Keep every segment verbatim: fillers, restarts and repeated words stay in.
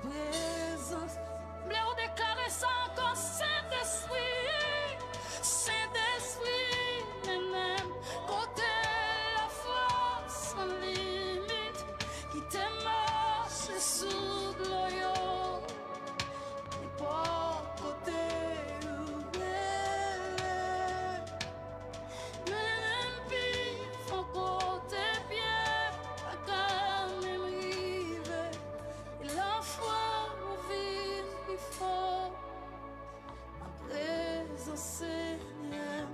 Prezans. M vle w deklare sa ankò, Sentespri. Sentespri, mennen m kote lafwa san limit. Kite m mache sou dlo yo. Nenpòt kote ou rele. Mennen m pi fon kote pye pa ka menm rive. E lafwa m vin pi fò. An prezans Senyè m.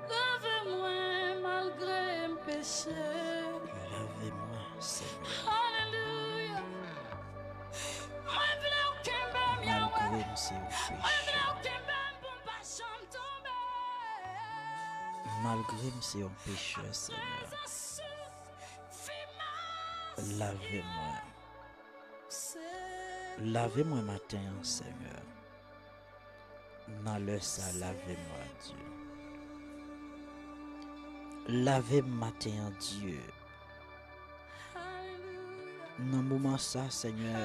Lave mwen malgre m peche. Lave mwen, Senyè. Alelouya. Mwen vle w kenbe m, Yahweh. Malgre m se yon pechè. Mwen vle w kenbe m pou m pa janm tonbe. Malgre m se yon pechè, Senyè. Prezans ou, vi m ap Lave mwen. Lave mwen maten an, Senyè. Nan lè sa, lave m, Dye. Lave m maten an, Dye. Nan moman sa, Senyè,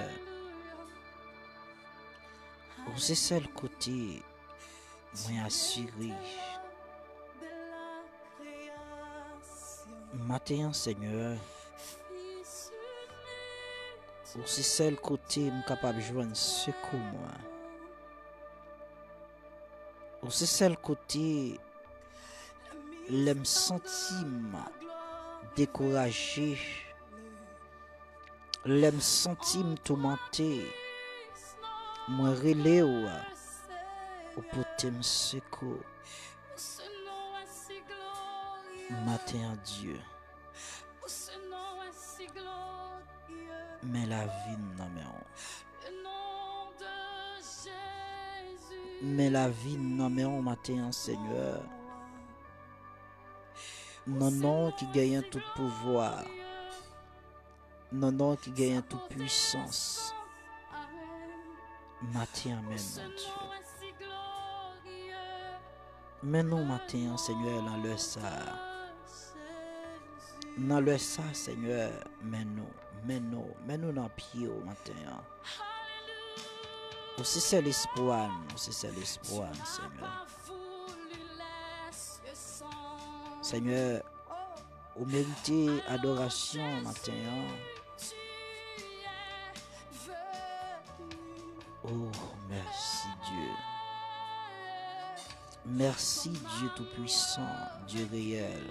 ou se sèl kote mwen asire. Maten an, Senyè, ou se sèl kote m kapab jwenn sekou mwen. Ou se sèl kote lè m santi m dekouraje, lè m santi m toumante, mwen rele w, ou pote m sekou. Maten an, Dye, men lavi m nan men w. Men lavi m nan men w maten an, Senyè. Nan non ki genyen tout pouvwa, nan non ki genyen tout pwisans. Maten an, men nou, Dye. Men nou maten an, Senyè, nan lè sa a. Nan lè sa, Senyè, men nou, men nou, men nou nan pye w maten an. Ou se sèl espwa nou, ou se sèl espwa nou, Senyè. Senyè, ou merite adorasyon maten an. Oh, mèsi, Dye. Mèsi, Dye Toupwisan, Dye reyèl.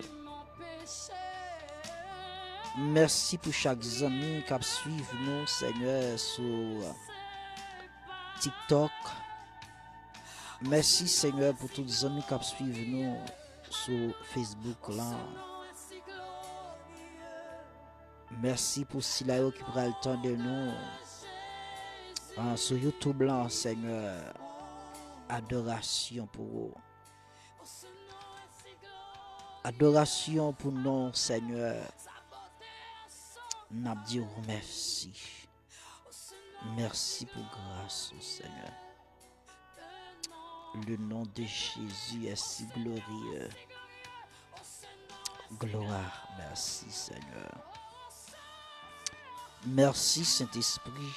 Mèsi pou chak zanmi k ap swiv nou, Senyè, sou TikTok. Mèsi, Senyè, pou tout zanmi k ap swiv nou sou Facebook lan. Mèsi pou sila yo ki pral tande nou, ah, sou YouTube lan, Senyè. Adorasyon pou ou. Adorasyon pou non, Senyè. N ap di w mèsi. Mèsi pou gras ou, Senyè. Le nom de Jésus est si glorieux. Gloire, mèsi, Senyè. Mèsi, Sentespri.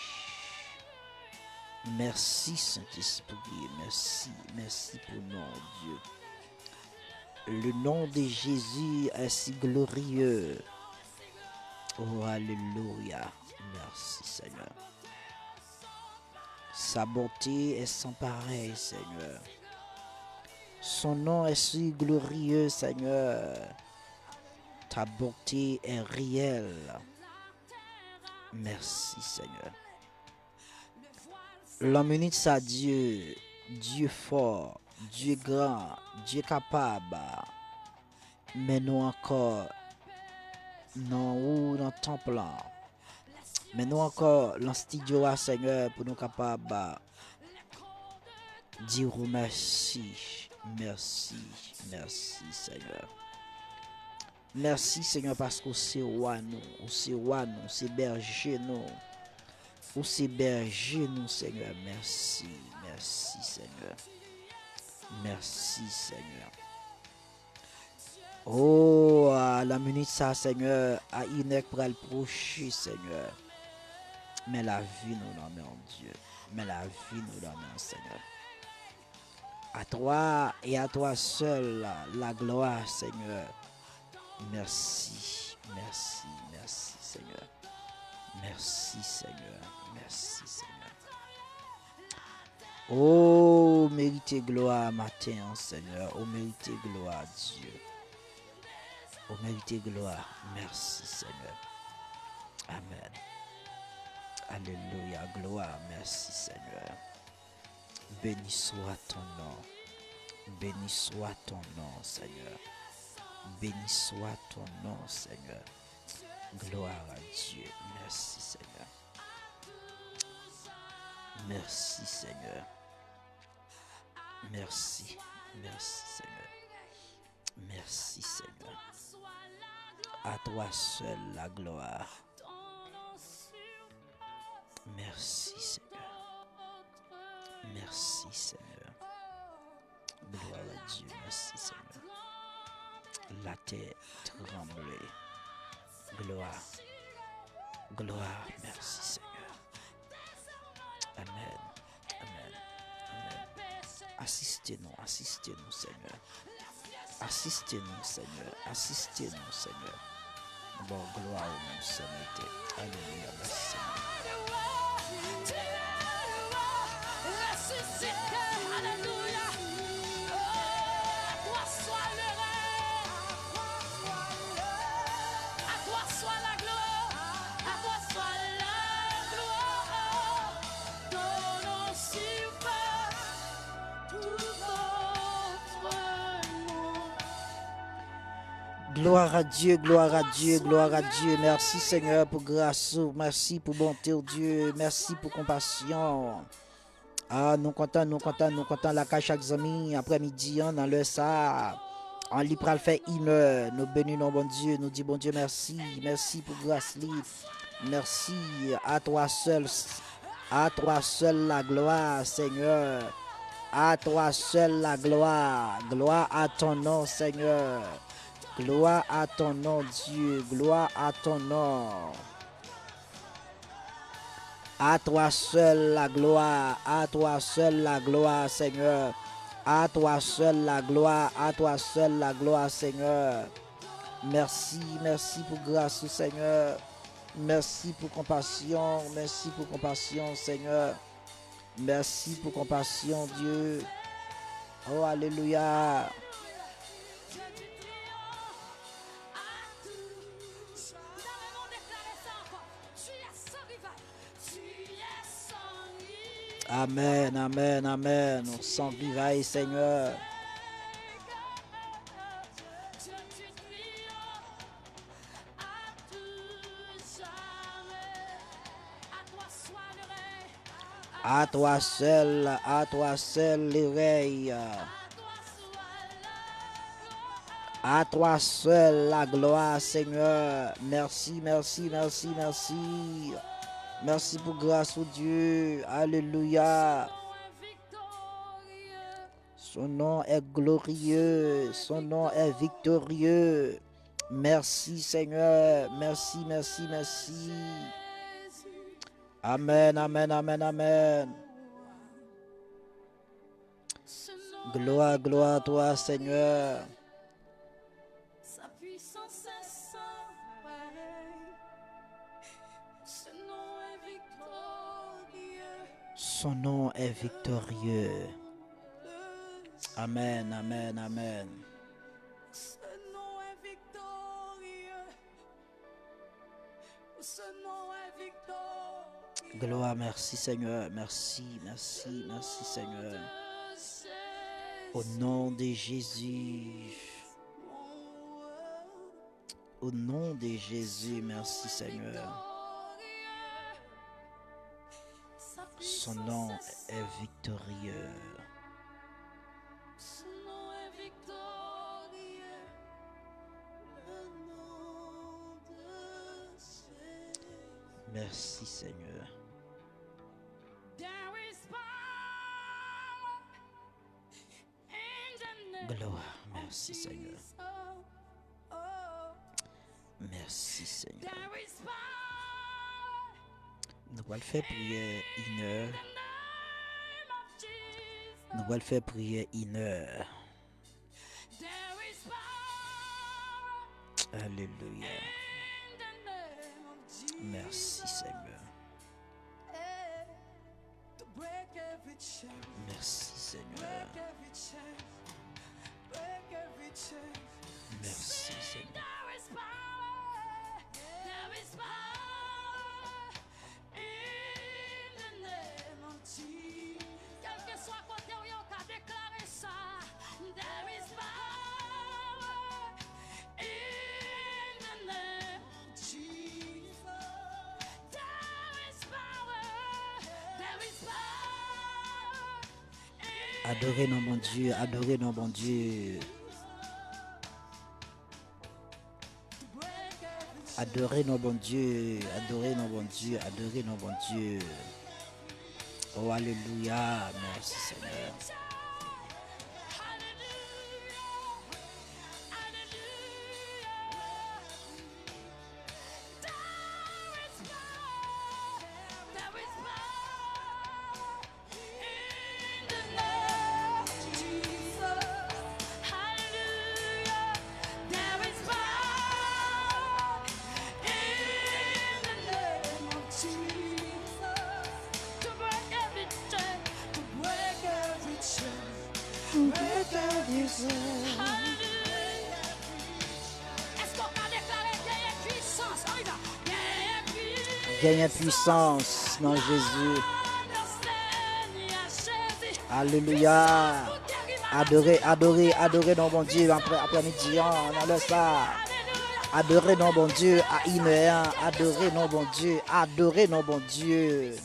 Mèsi, Sentespri. Mèsi, mèsi pou non, Dye. Le nom de Jésus est si glorieux. Oh, alelouya. Mèsi, Senyè. Sa bonté est sans pareil, Senyè. Son nom est si glorieux, Senyè. Ta bonté est réelle. Mèsi, Senyè. Lan minit sa, Dye, Dye fò, Dye gran, Dye kapab. Men nou ankò nan ou, nan tanp lan. Men nou ankò lan estidyo a, Senyè, pou nou kapab di ou mèsi, mèsi, mèsi, Senyè. Mèsi, Senyè, paske ou se wa nou, ou se wa nou, ou se bèje nou. Ou se bèje nou, Senyè. Mèsi, mèsi, Senyè. Mèsi, Senyè. Oh, a la minit sa, Senyè, a inèk pral pwoche, Senyè. Men lavi nou nan men w, Dye. Men lavi nou nan men w, Senyè. À toi et à toi seul la gloire, Seigneur. Merci, merci, merci, Seigneur. Merci, Seigneur. Merci, Seigneur. Oh, mérite gloire matin, Seigneur. Oh, mérite gloire, Dieu. Oh, mérite gloire. Merci, Seigneur. Amen. Alléluia. Gloire. Merci, Seigneur. Béni soit ton nom. Béni soit ton nom, Seigneur. Béni soit ton nom, Seigneur. Gloire à Dieu. Merci, Seigneur. Merci, Seigneur. Merci. Merci, Seigneur. Merci, Seigneur. À toi seul la gloire. Merci, Seigneur. Merci, Seigneur. Gloire à Dieu. Merci, Seigneur. La terre tremble. Gloire. Gloire. Merci, Seigneur. Amen. Amen. Amen. Asiste nou, asiste nou, Seigneur. Asiste nou, Seigneur. Asiste nou, Seigneur. Bon, gloire au nom, Seigneur. Alléluia, merci, Seigneur. Ressuscité, alléluia. Oh, à toi soit le règne. À toi soit la gloire. À toi soit la gloire. Ton nom surpasse tout autre nom. Gloire à Dieu, gloire à Dieu, gloire à Dieu. Merci, Seigneur, pour grâce. Merci pour bonté, oh Dieu. Merci pour compassion. Ah, nou kontan, nou kontan, nou kontan lakay chak zanmi aprè midi an, nan lè sa a. An li pral fè inè. Nou beni non Bondye, nou di Bondye mèsi. Mèsi pou gras li. Merci. À toi seul, à toi seul la gloire, Seigneur. À toi seul la gloire. Gloire à ton nom, Seigneur. Gloire à ton nom, Dieu. Gloire à ton nom. À toi seul la gloire, à toi seul la gloire, Seigneur. À toi seul la gloire, à toi seul la gloire, Seigneur. Merci, merci pour grâce, Seigneur. Merci pour compassion, merci pour compassion, Seigneur. Merci pour compassion, Dieu. Oh, alléluia. Amen, amen, amen. Ou san rival, Seigneur. À toi seul, à toi seul le règne. À toi seul la gloire, Seigneur. Merci, merci, merci, merci. Merci pour grâce, oh Dieu. Alléluia. Son nom est glorieux, son nom est victorieux. Merci Seigneur, merci, merci, merci. Amen, amen, amen, amen. Gloire, gloire à toi, Seigneur. Sa puissance est sans pareil. Ce nom est victorieux. Son nom est victorieux. Amen, amen, amen. Ce nom est victorieux. Ce nom est victorieux. Gloire, merci Seigneur, merci, merci, merci Seigneur. Au nom de Jésus. Au nom de Jésus, merci Seigneur. Son nom est victorieux. Merci Seigneur. Gloire, merci Seigneur. Mèsi, Senyè. Nou pral fè priyè inè. Nou pral fè priyè inè. Alelouya. Mèsi, Senyè. Mèsi, Senyè. Mèsi, Senyè. Kèlkeswa kote w ye, w ka deklare sa. There is power in the name of Jesus. There is power. There is power. Adore non Bondye, adore non Bondye. Adore non Bondye, adore non Bondye, adore non Bondye. Oh, alelouya, mèsi, Senyè. Genyen pwisans nan Jezi. Alelouya. Adore, adore, adore non Bondye apre, aprè midi an, nan lè sa. Adore non Bondye a inè an. Adore non Bondye. Adore non Bondye.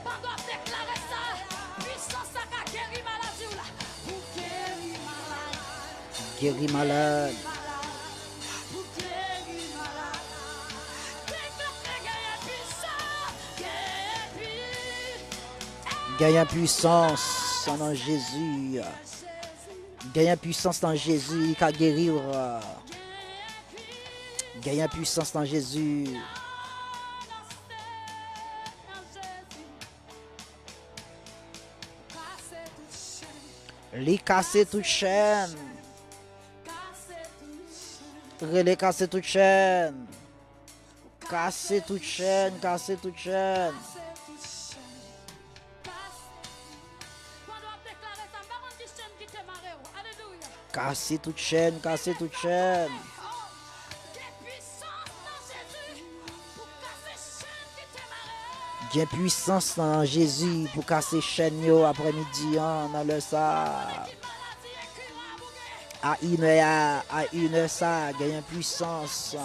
Pandan w ap deklare sa, pwisans sa ka geri maladi w la. Geri malad. Genyen pwisans nan Jezi. Genyen pwisans nan Jezi, li ka geri w. Genyen pwisans nan Jezi. Li kase tout chèn. Rele kase tout chèn. Kase tout chèn, kase tout chèn. Kase tout chèn, kase tout chèn. Gen pwisans nan Jezi pou kase chèn yo aprè midi an, nan lè sa. A inè a, a inè sa, genyen pwisans.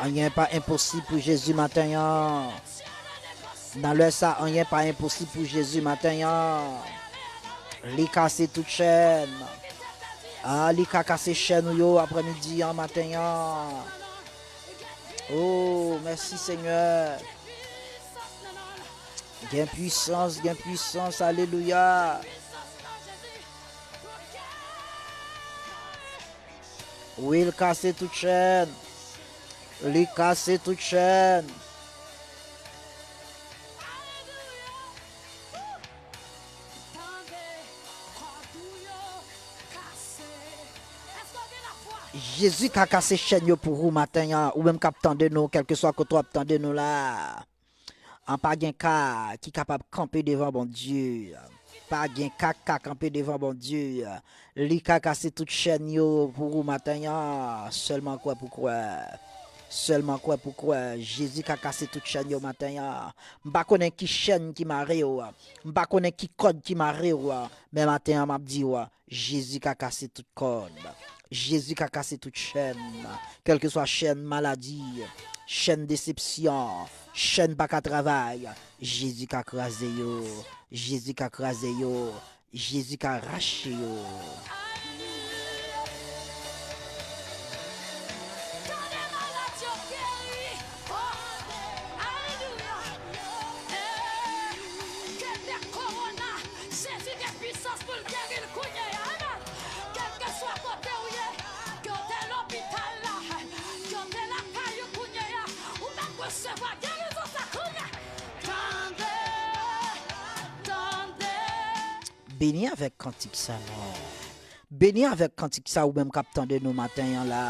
Anyen pa enposib pou Jezi maten an. Nan lè sa, anyen pa enposib pou Jezi maten an. Li kase tout chèn. Ah, li ka kase chèn ou yo aprè midi an, maten an. Oh, mèsi, Senyè. Gen pwisans, gen pwisans, alelouya. Wi, l kase tout chèn. Li kase tout chèn. Jezi ka kase chèn yo pou ou maten an, ou menm k ap tande nou, kèlkeswa kote w ap tande nou la. An, pa gen ka ki kapab kanpe devan Bondye. Pa gen ka k ka kanpe devan Bondye. Li ka kase tout chèn yo pou ou maten an. Sèlman kwè pou kwè. Sèlman kwè pou kwè. Jezi ka kase tout chèn yo maten an. M pa konnen ki chèn ki mare w. M pa konnen ki kòd ki mare w. Men maten an, m ap di w, Jezi ka kase tout kòd. Jezi ka kase tout chèn. Kèlkeswa chèn maladi, chèn desepsyon, chèn pa ka travay, Jezi ka kraze yo. Jezi ka kraze yo. Jezi ka rache yo. Tande malad yo geri. O Beni avèk kantik sa non. Beni avèk kantik sa ou menm k ap tande nou maten an la.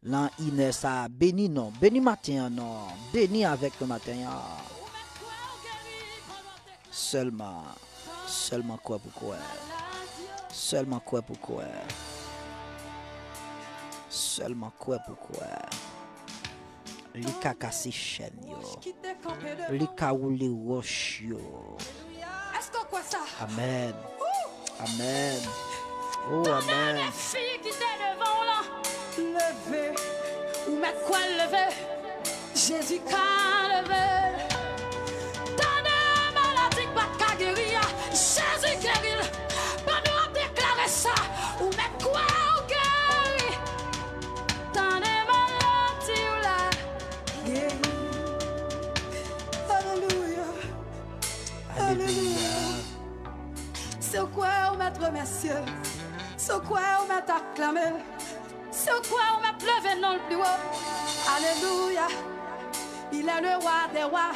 Nan inè sa, beni non, beni maten an non, beni avèk nou maten an. Sèlman, sèlman kwè pou kwè. Sèlman kwè pou kwè. Sèlman kwè pou kwè. Li ka kase chèn yo. Li ka woule wòch yo. Èske w kwè sa? Amèn. Amèn. Oh, amèn. Defi ki te devan w lan leve. Ou mèt kwè l leve. Jezi ka leve. Tande maladi k pa t ka geri a, Jezi geri l. Pandan w ap deklare sa, ou mèt kwè ou geri. Tande maladi w la geri. Alelouya. Alelouya. Si w kwè, ou mèt remèsye l. Si w kwè, ou mèt aklame l. Si w kwè, ou mèt leve non l pi wo. Alelouya. Il est le roi des rois,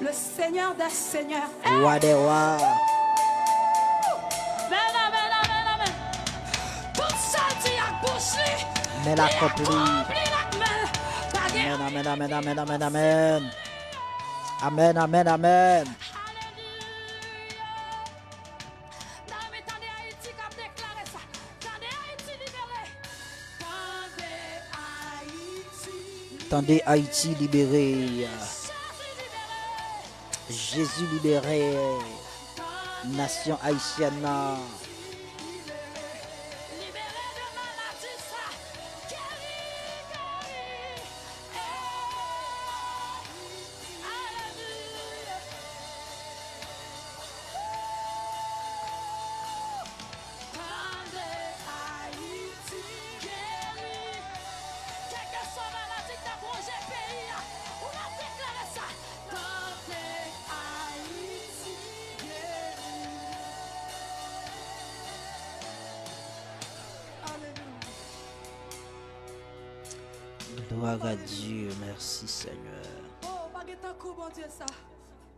le seigneur des seigneurs. Roi des rois. Amèn, amèn, amèn, amèn. Tout sa l di ak bouch li, men l akonpli l ak men l. Pa gen. Amèn, amèn, amèn, amèn, amèn, amèn. Amèn, amèn, amèn. Alelouya. Dayè, tande Ayiti k ap deklare sa. Tande Ayiti libere. Tande Ayiti libere. Tande Ayiti libere. Jezi libere. Jezi libere nasyon ayisyèn nan. Libere de maladi sa. Geri, geri. Alelouya. Tande Ayiti geri. Kèlkeswa maladi k t ap wonje peyi a, ou mèt deklare sa. Tande Ayiti geri. Alelouya. Gloire à Dieu, merci Seigneur. Oh, pa gen tankou Bondye sa.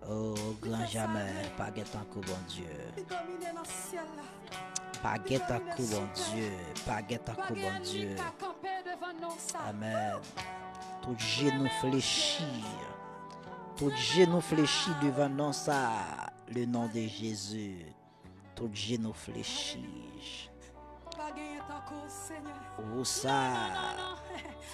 Oh, gran jamè, pa gen tankou Bondye. Li domine nan syèl la. Pa gen tankou Bondye, pa gen tankou Bondye. Amèn. Tout jenou flechi. Tout jenou flechi devan non sa, le nom de Jésus. Tout jenou flechi. Pa genyen tankou w, Senyè. Ou sa. Non, non, non, non.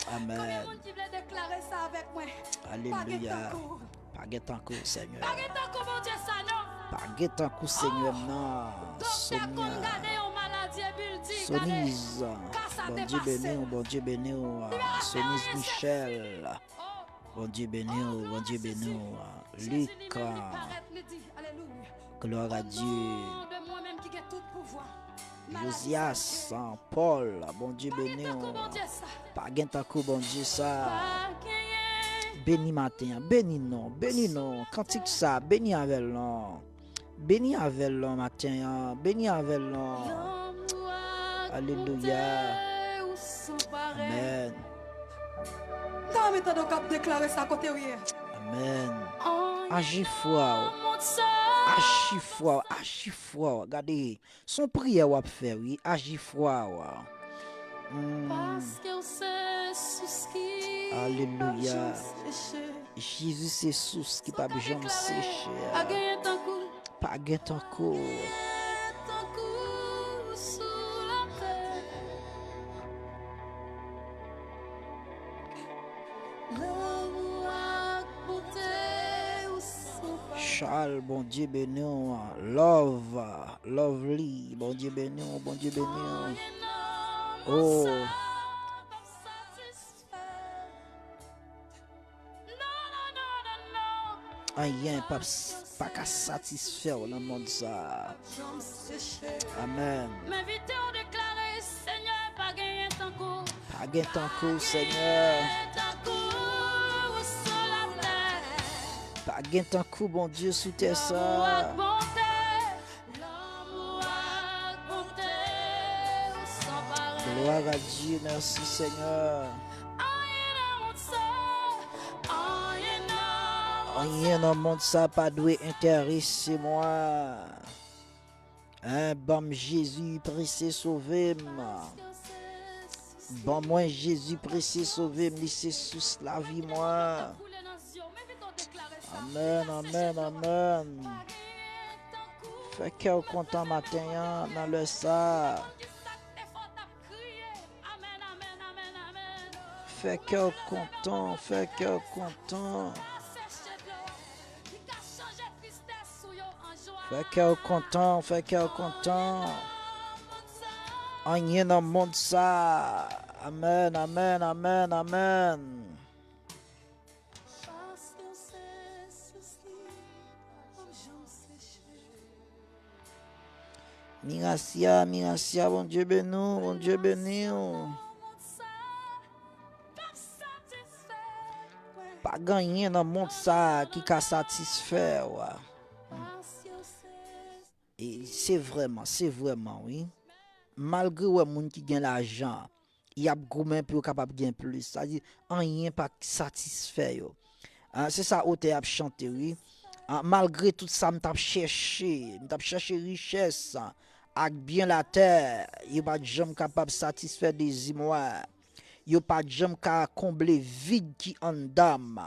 Amèn. Konbyen moun ki vle deklare sa avèk mwen? Alelouya. Pa gen tankou w. Pa gen tankou w, Senyè. Pa gen tankou Bondye sa, non. Pa gen tankou Senyè m nan. Doktè konn gade yon maladi epi l di, gade, ka sa te pase. Bondye beni w, Bondye beni w. Soniz Michel. Bondye beni w, Bondye beni w. Lik, gloire à Dieu. Josias, Paul, Bondye beni w. Pa gen tankou Bondye sa. Beni maten an, beni non, beni non. Kantik sa, beni avè l non. Beni avè l non maten an. Beni avè l non. Alelouya. Amèn. M ta renmen tande w k ap deklare sa kote w ye. Amèn. Aji fwa w. Aji fwa w. Aji fwa w. Gade, se yon priyè w ap fè, wi. Aji fwa w. Hmm. Paske w se sous ki p ap janm seche. Alelouya. Jezi se sous ki p ap janm seche. Pa gen tankou. Pa gen tankou. Tankou sou latè. Lanmou ak bonte w san parèy. Charles, Bondye beni w. Love, Lovely, Bondye beni w, Bondye beni w. Oh. Anyen p ap s-, pa ka satisfè w nan mond sa. Amèn. M envite w deklare, Senyè, pa genyen tankou w. Pa gen tankou w, Senyè. Pa gen tankou w sou latè. Pa gen tankou Bondye sou tè sa. Lanmou ak bonte. Lanmou ak bonte w san parèy. Gloire à Dieu, merci Seigneur. Anyen nan mond sa, anyen nan mond sa. Anyen nan mond sa pa dwe enterese mwen. Ban m Jezi, prese sove m. Ban mwen Jezi, prese sove m, li se sous lavi mwen. Amèn, amèn, amèn. Fè kè w kontan maten an, nan lè sa a. Fè kè w kontan, fè kè w kontan. Fè kè w kontan, fè kè w kontan. Anyen nan mond sa. Amèn, amèn, amèn, amèn. Mirasya, Mirasya, Bondye beni w, Bondye beni w. Pa gen anyen nan mond sa a ki ka satisfè w. E se vrèman, se vrèman, wi. Malgre w wè moun ki gen lajan, y ap goumen pou yo kapab gen plis. Sa di, anyen pa k satisfè yo. Ah, se sa otè a ap chante, wi. Ah, malgre tout sa m t ap chèche, m t ap chèche richès ak byen latè, yo pa t janm kapab satisfè dezi mwen. Yo pa t janm ka konble vid ki anndan m.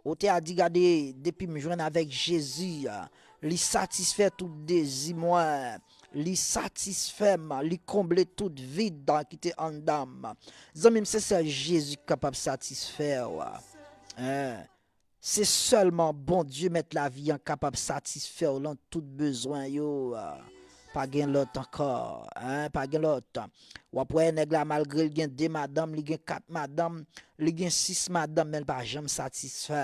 Otè a di, gade, depi m jwenn avèk Jezi, li satisfè tout dezi mwen. Li satisfè m, li konble tout vid ki te anndan m. Zanmi m, se sèl Jezi ki kapab satisfè w. Hein? Se sèlman Bondye, Mèt lavi an, kapab satisfè w lan tout bezwen yo. Pa gen lòt ankò, hein? Pa gen lòt. W ap wè nèg la, malgre l gen de madanm, li gen kat madanm, li gen sis madanm, men l pa janm satisfè.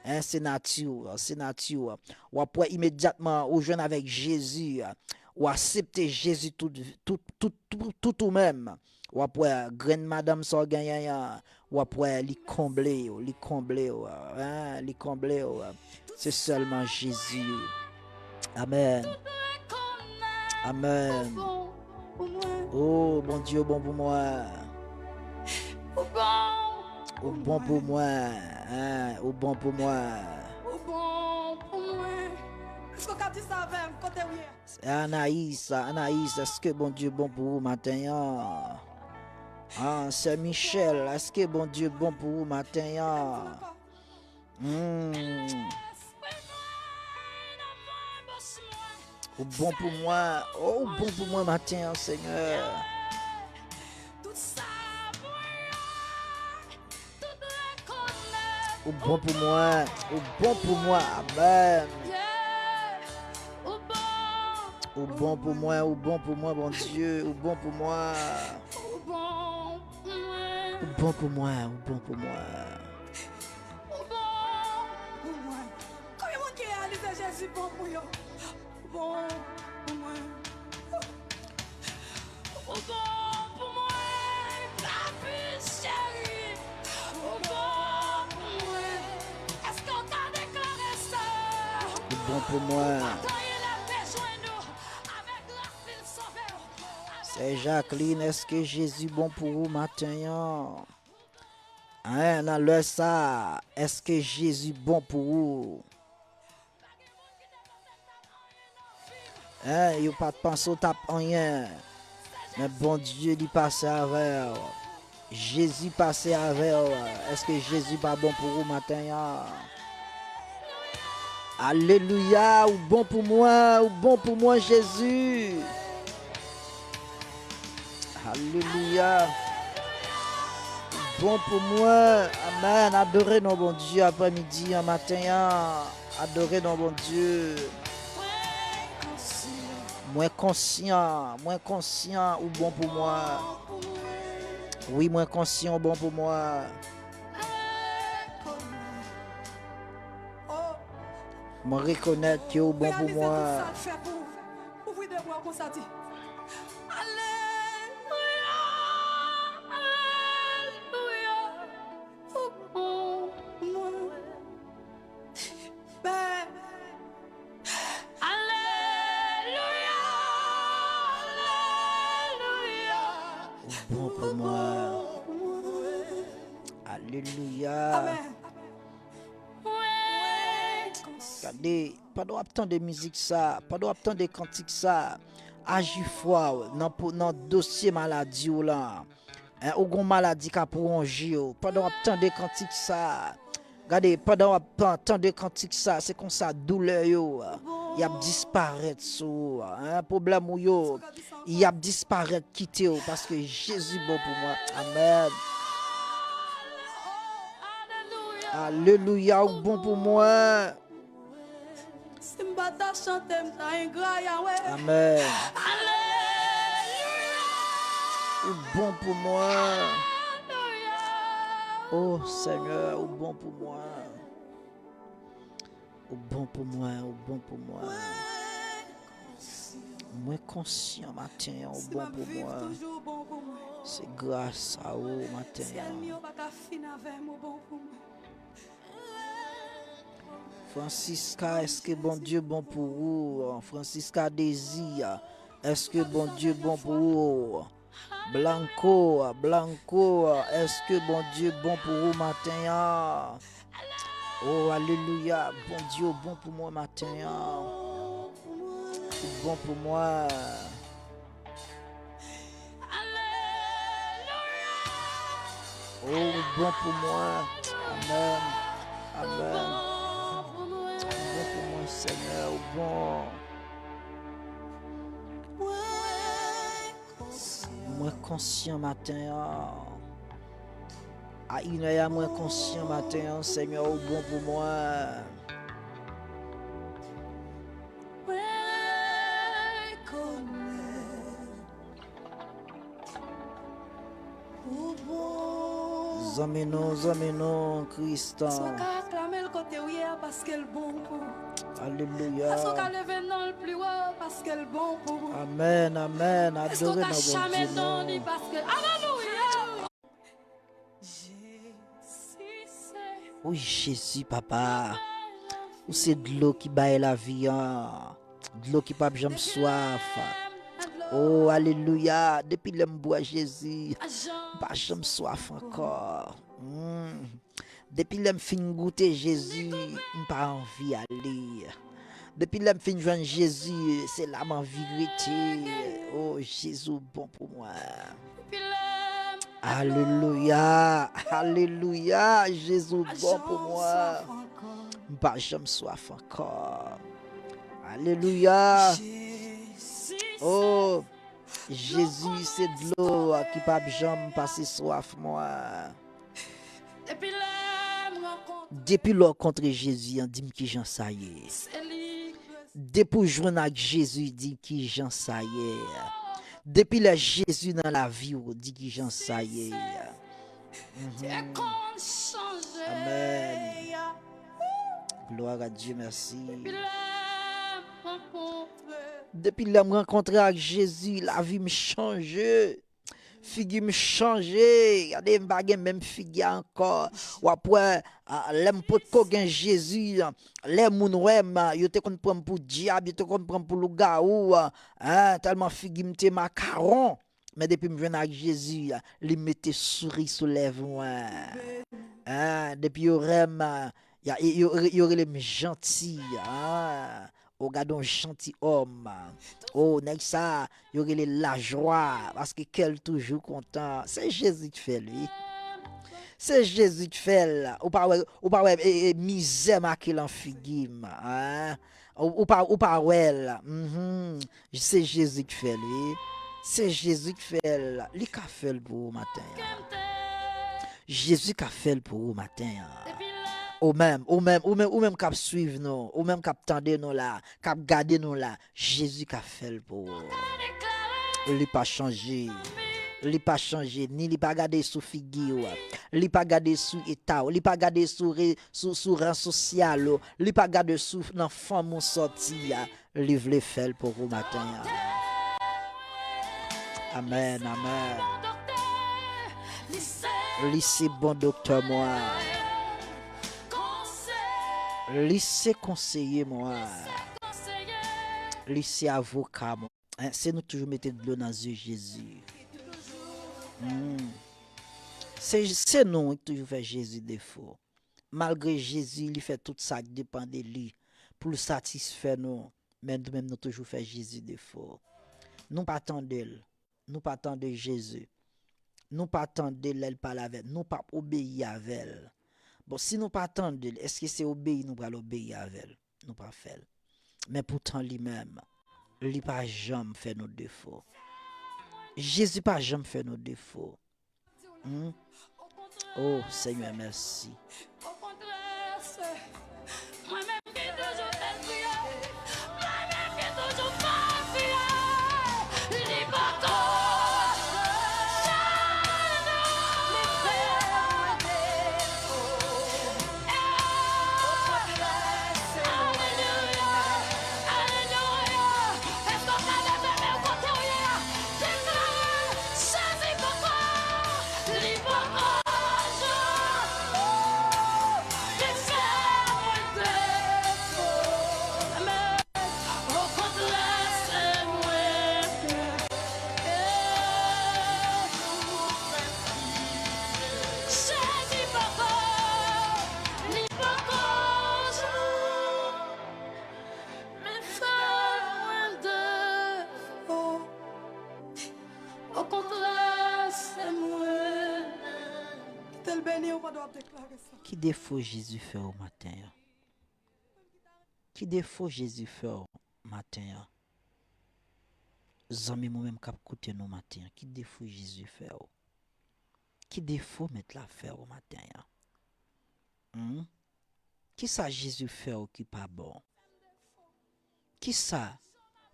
Hein, se nati w, se nati w. W ap wè imedyatman ou jwenn avèk Jezi, ou aksepte Jezi tout, tout, tout, tout, tout ou menm. W ap wè grenn madanm sa w genyen an, w ap wè li konble w, li konble w, hein, li konble w. Se sèlman Jezi. Amèn. Amèn. Oh, Bondye, ou bon pou mwen. Ou bon pou mwen, hein, ou bon pou mwen. Ou bon pou mwen. Èske w ka di sa avè m? Kote w ye? Anais, Anais, èske Bondye bon pou ou maten an? Ah, sè Michel, èske Bondye bon pou ou maten an? Hmm. Ou bon pou mwen. Oh, ou bon pou mwen maten an, Senyè. Ou bon pou mwen. Ou bon pou mwen. Amèn. Ou bon pou mwen. Ou bon pou mwen, Bondye. Ou bon pou mwen. Ou bon pou mwen. Ou bon pou mwen. Konbyen moun ki reyalize Jezi bon pou yo? Ou bon pou mwen. Ou bon pou mwen, papi cheri. Ou bon pou mwen. Èske w ka deklare sa? Ou bon pou mwen. Patou anyen leve jwenn ou avèk rapil sove w. Sè Jacqueline, èske Jezi bon pou ou maten an? Hein, nan lè sa a, èske Jezi bon pou ou? Hein, yo pa t panse w t ap anyen. Men Bondye, li pase avè w. Jezi pase avè w. Èske Jezi pa bon pou ou maten an? Alelouya, ou bon pou mwen, ou bon pou mwen, Jezi. Alelouya. Ou bon pou mwen. Amèn. Adore non Bondye aprèmidi an, maten an. Adore non Bondye. Mwen konsyan, mwen konsyan ou bon pou mwen. Wi, mwen konsyan ou bon pou mwen. Mwen rekonèt ke ou bon pou mwen. Reyalize tout sa l fè pou ou. Ouvri de bra w konsa, di, alelouya, alelouya, ou bon pou mwen. Alelouya, alelouya. Ou bon pou mwen. Alelouya. Amèn. Gade, pandan w ap tande mizik sa, pandan w ap tande kantik sa, aji fwa w nan, pou, nan dosye maladi w lan. Hein, ou gon maladi k ap wonje w. Pandan w ap tande kantik sa, gade, pandan w ap tande kantik sa, se konsa doulè yo, y ap disparèt sou ou. Hein, pwoblèm ou yo, y ap disparèt kite w, paske Jezi bon pou mwen. Amèn. Alelouya, ou bon pou mwen. Si m pa ta chante, m ta engra, Yahweh. Amèn. Alelouya. Ou bon pou mwen. Alelouya. Oh, Senyè, ou bon pou mwen. Ou bon pou mwen, ou bon pou mwen. Mwen konsyan maten an, ou bon pou mwen. Se gras a ou maten an. Francisca, èske Bondye bon pou ou? Francisca Désir, èske Bondye bon pou ou? Blanco, Blanco, èske Bondye bon pou ou maten an? Oh, alelouya, Bondye ou bon pou mwen maten an. Ou bon pou mwen. Oh, ou bon pou mwen. Amèn. Amèn. Ou bon pou mwen, Senyè, ou bon. Mwen konsyan maten an. A inè a, mwen konsyan maten an, Senyè, ou bon pou mwen. Zanmi nou, zanmi nou, Kris. Èske w ka aklame l kote w ye a paske l bon pou ou? Alelouya. Èske w ka leve non l pi wo paske l bon pou ou? Amèn, amèn. Èske w ka chame non li paske, alelouya. Wi, Jezi, papa. Ou se dlo ki bay lavi an. Dlo ki p ap janm swaf. Oh, alelouya. Depi lè m bwè Jezi, m pa janm swaf ankò. Hmm. Depi lè m fin goute Jezi, m pa anvi ale. Depi lè m fin jwenn Jezi, se la m anvi rete. Oh, Jezi, ou bon pou mwen. Alelouya, alelouya, Jezi, ou bon pou mwen. M pa janm swaf ankò. Alelouya. Oh, Jezi, se dlo ki p ap janm pase swaf mwen. Depi lè w rankontre Jezi an, di m kijan sa ye. Depi w jwenn ak Jezi, di kijan sa ye. Depi lè Jezi nan lavi w, di kijan sa ye. Mhm. Amèn. Gloire à Dieu, merci. Depi lè m rankontre ak Jezi, lavi m chanje. Figi m chanje. Gade, m pa gen menm figi a ankò. W ap wè, a, lè m potko gen Jezi, lè moun wè m, yo te konn pran m pou dyab, yo te konn pran m pou lougawou, a, tèlman figi m te makawon. Men depi m jwenn ak Jezi, li mete souri sou lèv mwen. A, depi yo wè m, yo, yo, yo rele m janti. A. O, gade yon jantiyòm. O, nèg sa, yo rele lajwa, paske kè l toujou kontan. Se Jezi k fè l, wi. Se Jezi k fè l. Ou pa wè, ou pa wè, e, e, mizè make lan figi m, en? Ou, ou pa, ou pa wè l. Mhm. Se Jezi k fè l, wi. Se Jezi k fè l. Li ka fè l pou ou maten an. Jezi ka fè l pou ou maten an. Ou menm, ou menm, ou menm, ou menm k ap swiv nou, ou menm k ap tande nou la, k ap gade nou la, Jezi ka fè l pou ou. Li pa chanje. Li pa chanje. Ni li pa gade sou figi w. Li pa gade sou eta w. Li pa gade sou re-, sou, sou ran sosyal ou. Li pa gade sou nan fanm ou sòti a. Li vle fè l pou ou maten an. Amèn, amèn. Li se bon doktè mwen. Li se konseye mwen. Li se avoka mwen. En, se nou toujou mete dlo nan zye Jezi. Hmm. Se, se nou ki toujou fè Jezi defo. Malgre Jezi, li fè tout sa k depann de li pou l satisfè nou, men nou menm nou toujou fè Jezi defo. Nou pa tande l. Nou pa tande Jezi. Nou pa tande lè l pale avè n. Nou p ap obeyi avè l. Bon, si nou pa tande l, èske se obeyi nou pral obeyi avè l? Nou pa fè l. Men poutan li menm, li pa janm fè nou defo. Jezi pa janm fè nou defo. Hmm? Oh, Senyè, mèsi. Mwen menm ki toujou fè l kriye, mwen menm ki toujou fè l kriye, li poko janm fè mwen defo. Alelouya, alelouya. Èske w ka leve men w kote w ye a? Deklare, Jezi poko, li poko janm fè mwen defo. Amèn. Okontrè, se mwen menm. Jezi poko, li poko janm fè mwen defo. Okontrè, se mwen. Kite l beni w pandan w ap deklare sa. Ki defo Jezi fè w maten an? Ki defo Jezi fè w maten an? Zanmi m, ou menm k ap koute nou maten an, ki defo Jezi fè w? Ki defo Mèt la fè w maten an? Hmm? Kisa Jezi fè w ki pa bon? Kisa,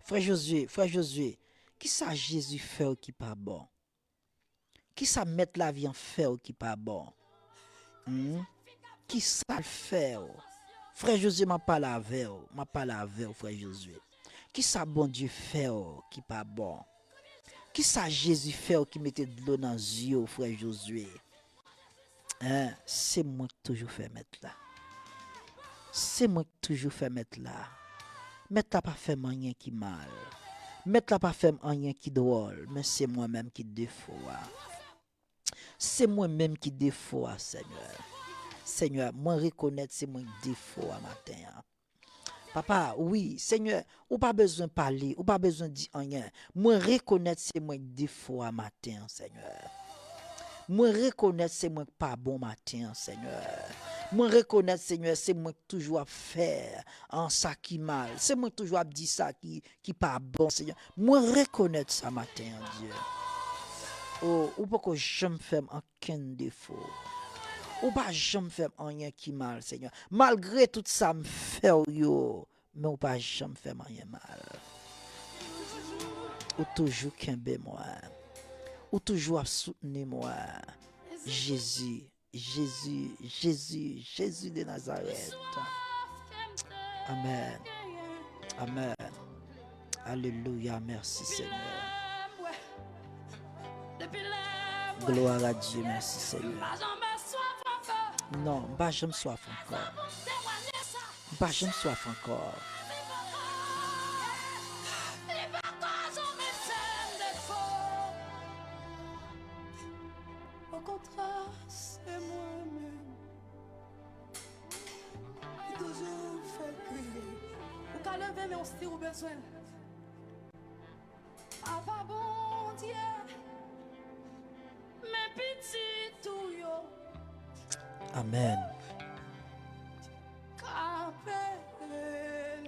frè Jozye, frè Jozye, kisa Jezi fè w ki pa bon? Kisa Mèt lavi an fè w ki pa bon? Hmm? Kisa l fè w? Frè Jozye, m ap pale avè w. M ap pale avè w, frè Jozye. Kisa Bondye fè w ki pa bon? Kisa Jezi fè w ki mete dlo nan zye w, frè Jozye? Hein, se mwen k toujou fè Mèt la. Se mwen k toujou fè Mèt la. Mèt la pa fè m anyen ki mal. Mèt la pa fè m anyen ki dwòl, men se mwen menm ki defo a. Se mwen menm ki defo a, Senyè. Senyè, mwen rekonèt se mwen k defo a maten an. Papa, wi, Senyè, ou pa bezwen pale, ou pa bezwen di anyen. Mwen rekonèt se mwen k defo a maten an, Senyè. Mwen rekonèt se mwen k pa bon maten an, Senyè. Mwen rekonèt, Senyè, se mwen k toujou ap fè, an, sa ki mal. Se mwen k toujou ap di sa ki, ki pa bon, Senyè. Mwen rekonèt sa maten an, Dye. O, ou poko janm fè m okenn defo. Ou pa janm fè m anyen ki mal, Senyè. Malgre tout sa m fè w yo, men ou pa janm fè m anyen mal. Ou toujou kenbe mwen. Ou toujou ap soutni mwen. Jezi, Jezi, Jezi, Jezi de Nazarèt. Amèn. Amèn. Alelouya, mèsi, Senyè. Glwa a Dye, mèsi, Senyè. Non, m pa janm swaf ankò. M pa janm swaf ankò. Okontrè, se mwen menm ki toujou fè l kriye. Ou ka leve men w si w bezwen l. Papa Bondye, men pitit ou yo. Amèn.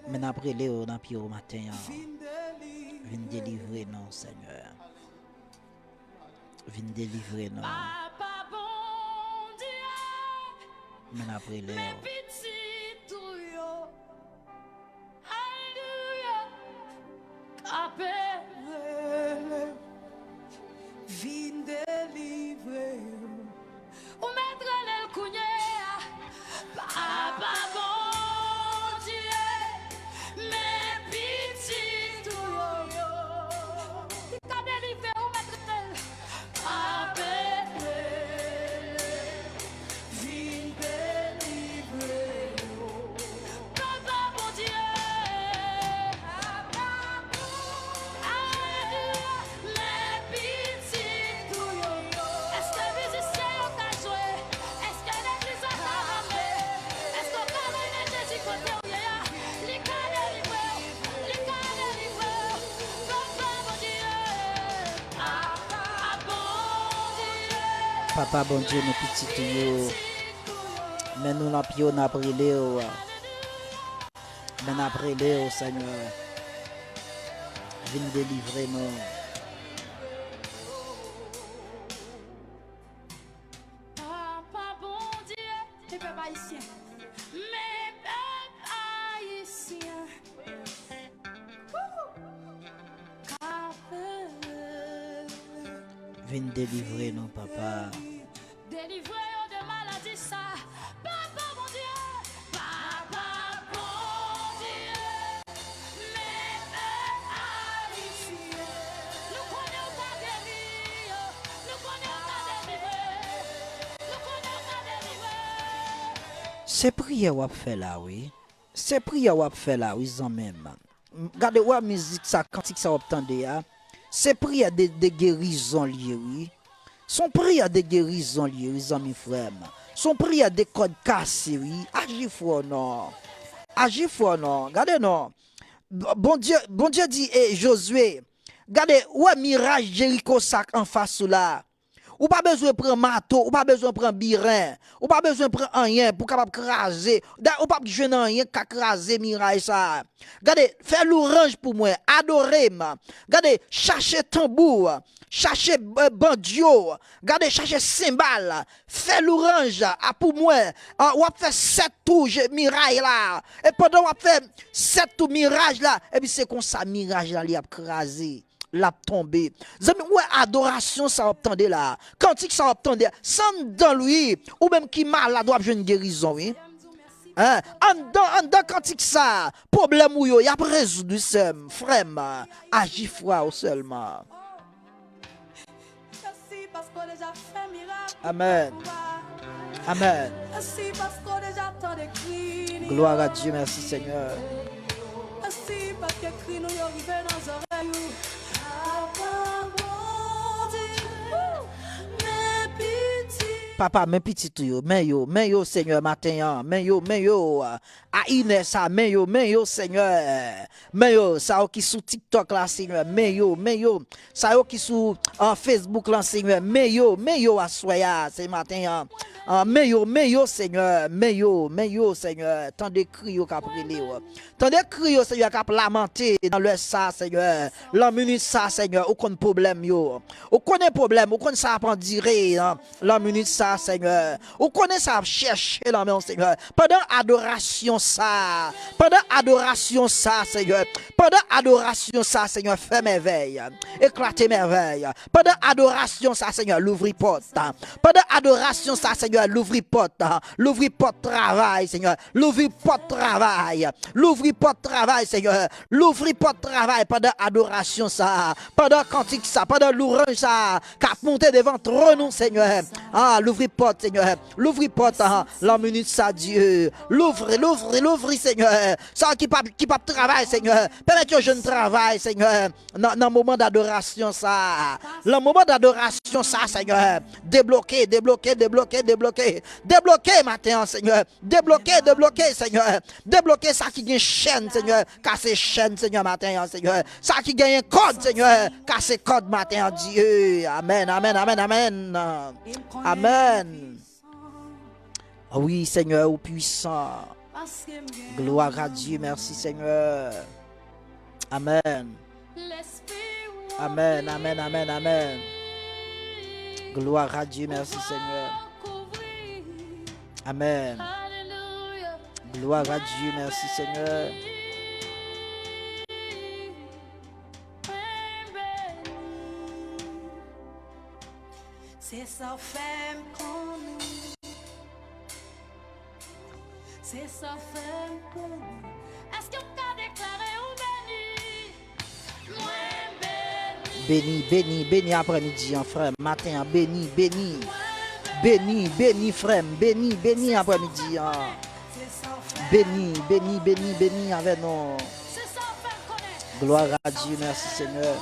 Men n ap rele w nan pye w maten an. Vin delivre nou, Senyè. Vin delivre nou. Papa Bondye, men n ap rele w. Men pitit ou yo. Alelouya. K ap rele, vin delivre yo. Ou mèt rele l kounye a. Papa Bondye, men pitit ou yo. Ki ka delivre, ou mèt rele l. K ap rele. Vin delivre yo. Papa Bondye. Papa Bondye, men pitit ou yo, men nou nan pye w, n ap rele w. Men n ap rele w, Senyè. Vin delivre nou. Papa Bondye, men pèp ayisyen. Men pèp ayisyen. Vin delivre nou, Papa. Delivre yo de maladi sa. Papa Bondye, Papa Bondye, men pèp ayisyen. Nou konnen w ka geri yo, nou konnen w ka delivre, nou konnen w ka delivre. Se priyè w ap fè la, wi. Se priyè w ap fè la, wi, zanmi m. M, gade, wè mizik sa, kantik sa w ap tande a. Se priyè de, de gerizon l ye, wi. Se yon priyè de gerizon l ye, wi, zanmi frè m. Se yon priyè de kòd kase, wi. Aji frè w non. Aji frè w non. Gade non. B-, Bondye, Bondye di, e, Jozye, gade, wè miraj Jeriko sa k anfas ou la. Ou pa bezwen pran mato, ou pa bezwen pran biren, ou pa bezwen pran anyen pou w kapab kraze. Dayè, ou p ap jwenn anyen k ka kraze miray sa a. Gade, fè louranj pou mwen, adore m. Gade, chache tanbou, chache, eh, bandyo, gade, chache senbal, fè louranj a pou mwen. Ah, w ap fè sèt tou je-, miray la. E pandan w ap fè sèt tou miraj la, epi se konsa miraj la li ap kraze. L ap tonbe. Zanmi, ou wè adorasyon sa w ap tande la, kantik sa w ap tande, se anndan l wi, ou menm ki malad w ap jwenn gerizon wi. Hein? Anndan, anndan kantik sa, pwoblèm ou yo, y ap rezoud wi sè m, frè m, aji fwa w sèlman. Amen. Amen. Glwa a Dye, mèsi Senyè. Papa, men pitit ou yo, men yo, men yo, Senyè, maten an, men yo, men yo. A inè sa, men yo, men yo, Senyè. Men yo, sa yo ki sou TikTok la, Senyè, men yo, men yo. Sa yo ki sou, ah, Facebook lan, Senyè, men yo, men yo aswè a, se maten an. Ah, men yo, men yo, Senyè, men yo, men yo, Senyè. Tande kri yo k ap rele w. Tande kri yo, Senyè, k ap lamante nan lè sa, Senyè. Lan minit sa, Senyè, ou konn pwoblèm yo. Ou konnen pwoblèm, ou konn sa ap andire, hein. Lan minit sa, Senyè. Ou konnen sa ap chèche nan men w, Senyè. Pandan adorasyon sa, pandan adorasyon sa, Senyè. Pandan adorasyon sa, Senyè, fè mèvèy. Eklate mèvèy. Pandan adorasyon sa, Senyè, louvri pòt. Pandan adorasyon sa, Senyè, louvri pòt. Louvri pòt travay, Senyè. Louvri pòt travay. Louvri pòt travay, Senyè. Louvri pòt travay pandan adorasyon sa, pandan kantik sa, pandan louranj sa k ap monte devan twòn ou, Senyè. Ah, louvri pòt, Senyè. Louvri pòt, ah, lan minit sa, Dye. Louvri, louvri, louvri, Senyè. Sa ki p ap, ki p ap travay, Senyè. Pèmèt yo jwenn travay, Senyè. Nan, nan moman dadorasyon sa. Lan moman dadorasyon sa, Senyè. Debloke, debloke, debloke, debloke. Debloke maten an, Senyè. Debloke, debloke, Senyè. Debloke sa ki gen chèn, Senyè. Kase chèn, Senyè, maten an, Senyè. Sa ki genyen kòd, Senyè. Kase kòd maten an, Dye. Amèn, amèn, amèn, amèn. Amèn. Wi, Senyè, ou pwisan. Glwa a Dye, mèsi, Senyè. Amèn. Amèn, amèn, amèn, amèn. Glwa a Dye, mèsi, Senyè. Amèn. Glwa a Dye, mèsi, Senyè. Se sa w fè m konnen. Se sa w fè m konnen. Èske w ka deklare ou beni? Mwen beni. Beni, beni, beni aprèmidi an, frè m. Maten an, beni, beni. Beni, beni, frè m. Beni, beni aprèmidi an. Beni, beni, beni, beni avè nou. Glwa a Dye, mèsi, Senyè.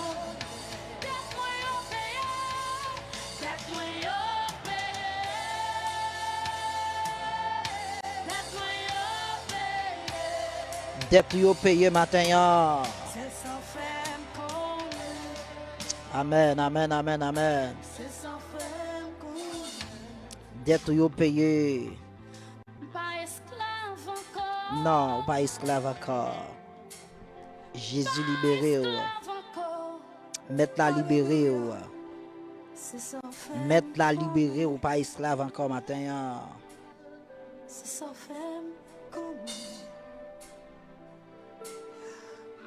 Dèt ou yo peye maten an. Amèn, amèn, amèn, amèn. Dèt ou yo peye. Non, ou pa esklav ankò. Jezi libere w. Mèt la libere w. Mèt la libere w, ou pa esklav ankò maten an.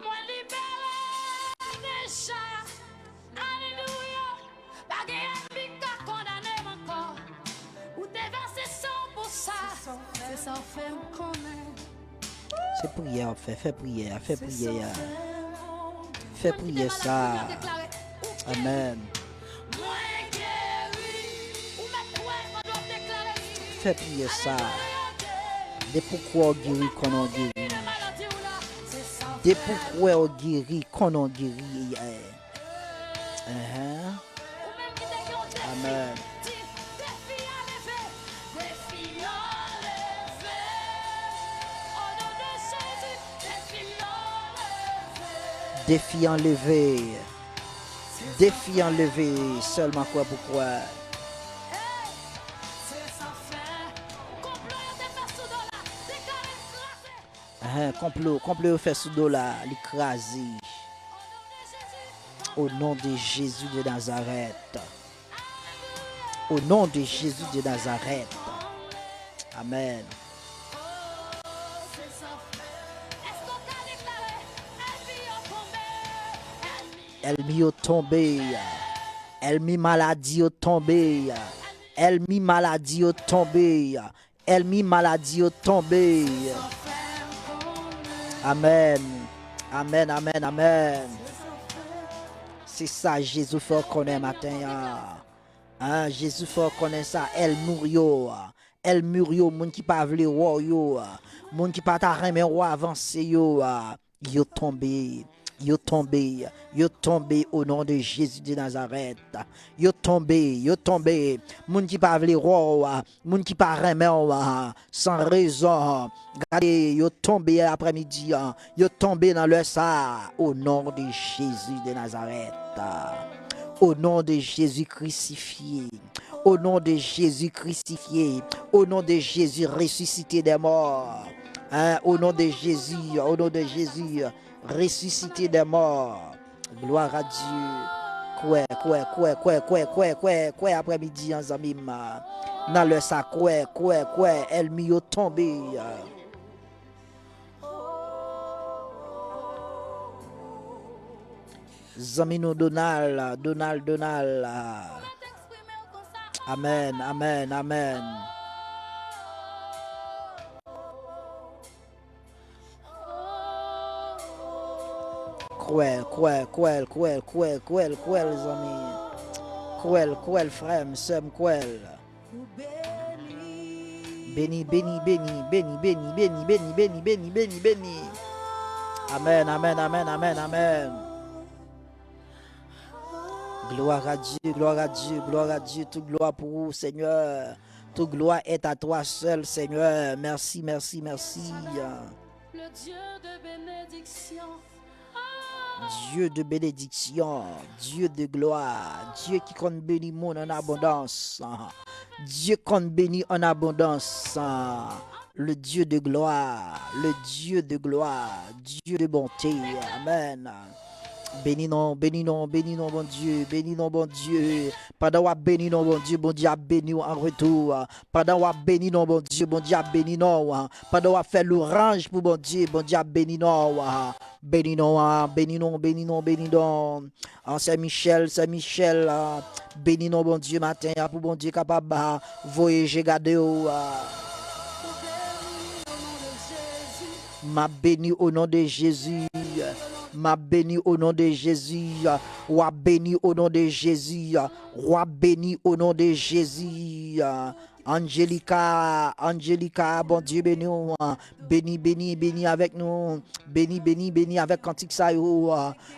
Mwen libere deja. Alelouya. Pa gen ènmi k ka kondane m ankò. Ou te vèse san pou sa. Se sa w fè m konnen. Se priyè w ap fè. Fè priyè a. Fè priyè a. Fè priyè sa. Amèn. Fè priyè sa. Depi w kwè w geri, konnen w geri. Depi w kwè w geri, konnen w geri. Enhen. Amèn. Defi an leve. Defi an leve. Sèlman kwè pou kwè. Enhen, konplo, konplo yo fè sou do la, li kraze. Au nom de Jésus de Nazareth. Au nom de Jésus de Nazareth. Amèn. Ènmi yo tonbe. Ènmi maladi yo tonbe. Ènmi maladi yo tonbe. Ènmi maladi yo tonbe. Amèn. Amèn, amèn, amèn. Se sa Jezi fè w konnen maten an. An, Jezi fè w konnen sa, ènmi yo. Ènmi yo, moun ki pa vle wè w yo. Moun ki pa ta renmen w avanse yo. Yo tonbe, yo tonbe, yo tonbe au nom de Jésus de Nazareth. Yo tonbe, yo tonbe. Moun ki pa vle wè w, moun ki pa renmen w, san rezon. Gade, yo tonbe aprèmidi an. Yo tonbe nan lè sa a. Au nom de Jésus de Nazareth. Au nom de Jésus crucifié. Au nom de Jésus crucifié. Au nom de Jésus ressuscité des morts. Hein, au nom de Jésus, au nom de Jésus, ressuscité des morts. Gloire à Dieu. Kwè, kwè, kwè aprèmidi an, zanmi m. Nan lè sa, kwè, kwè, kwè, ènmi yo tonbe. Zanmi nou Donald, Donald, Donald. Amèn, amèn, amèn. Kwè, kwè, kwè l, kwè l, kwè l, kwè l, kwè l, zanmi. Kwè l, kwè l, frè m, sè m, kwè l. Beni, beni, beni, beni, beni, beni, beni, beni, beni, beni, beni, beni. Amèn, amèn, amèn, amèn, amèn. Gloire à Dieu, gloire à Dieu, gloire à Dieu. Tout gloire pour vous, Seigneur. Tout gloire est à toi seul, Seigneur. Merci, merci, merci. Le Dieu de bénédiction. Dieu de bénédiction, Dieu de gloire, Dieu ki konn beni moun an abondans. Dieu konn beni an abondans. Le Dieu de gloire, le Dieu de gloire, Dieu de bonté. Amen. Beni non, beni non, beni non Bondye, beni non Bondye. Pandan w ap beni non Bondye, Bondye ap beni w an retou. Pandan w ap beni non Bondye, Bondye ap beni non w. Pandan w ap fè lwanj pou Bondye, Bondye ap beni non w. Beni non w, beni non, beni non, beni non. An, sè Michèl, sè Michèl, beni non Bondye maten an pou Bondye kapab voye je gade w. M ap beni o non de Jezi. M ap beni o non de Jezi. W ap beni o non de Jezi. W ap beni o non de Jezi. Angelica, Angelica, Bondye beni w. Beni, beni, beni avèk nou. Beni, beni, beni avèk kantik sa yo.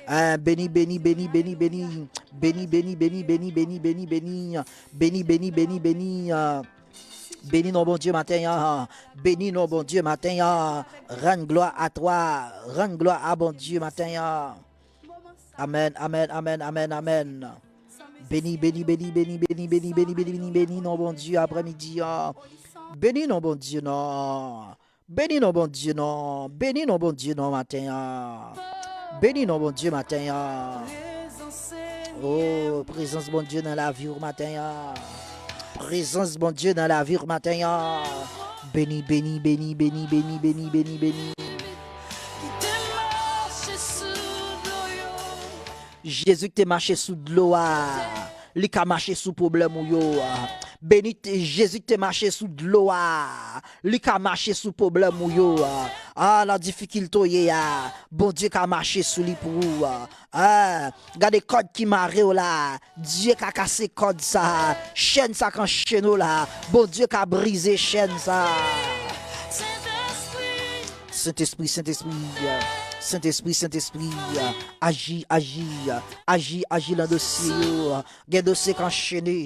Hein, beni, beni, beni, beni, beni. Beni, beni, beni, beni, beni, beni, beni. Beni, beni, beni, beni. Beni non Bondye maten an. Beni non Bondye maten an. Rann glwa a twa. Rann glwa a Bondye maten an. Amèn, amèn, amèn, amèn, amèn. Beni, beni, beni, beni, beni, beni, beni, beni, beni, beni non Bondye aprèmidi an. Beni non Bondye non. Beni non Bondye non. Beni non Bondye non maten an. Beni non Bondye maten an. Oh, prezans Bondye nan lavi w maten an. Prezans Bondye nan lavi w maten an. Beni, beni, beni, beni, beni, beni, beni, beni. Jezi ki te mache sou dlo a, li ka mache sou pwoblèm ou yo. Beni Jezi ki te mache sou dlo a, li ka mache sou pwoblèm ou yo. Ah, nan difikilte w ye a, Bondye ka mache sou li pou ou. Ah, gade kòd ki mare w la, Dye ka kase kòd sa, chèn sa k anchene w la, Bondye ka brize chèn sa. Sentespri, Sentespri, Sentespri, Sentespri, aji, aji, aji, aji nan dosye yo. Gen dosye k anchene,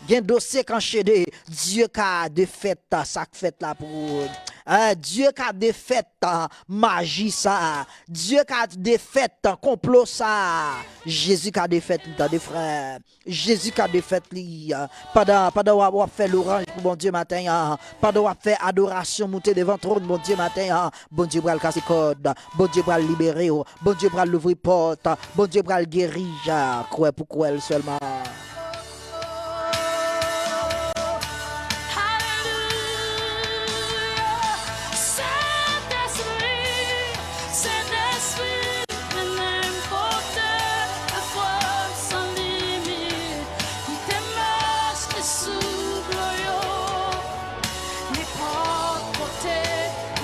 gen dosye k anchene. Dye ka defèt sa k fèt la pou ou. Eh, Dye ka defèt maji sa. Dye ka defèt konplo sa. Jezi ka defèt li, tande, frè. Jezi ka defèt li. Pandan, pandan w ap, w ap fè lwanj pou Bondye maten an, pandan w ap fè adorasyon, moute devan twòn Bondye maten an, Bondye pral kase kòd, Bondye pral libere w, Bondye pral louvri pòt, Bondye pral geri. Kwè pou kwè l sèlman. Alelouya. Sentespri, Sentespri, mennen m kote lafwa san limit. Kite m mache sou dlo yo. Nenpòt kote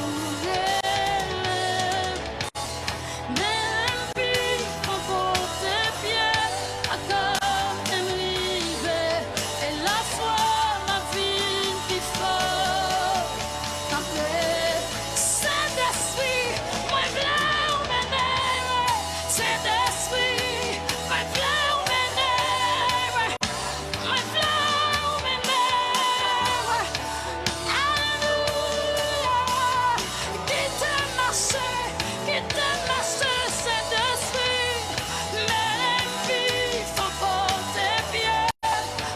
ou rele m. Menm pi fò pote pye, pa ka menm rive. E lafwa m ap vin pi fò. Kanpe, Sentespri, mwen vle w mennen mwen. Sentespri, mwen vle w mennen mwen. Mwen vle w mennen mwen. Alelouya. Kite m mache, kite m mache, Sentespri. Mennen m pi fò kote pye m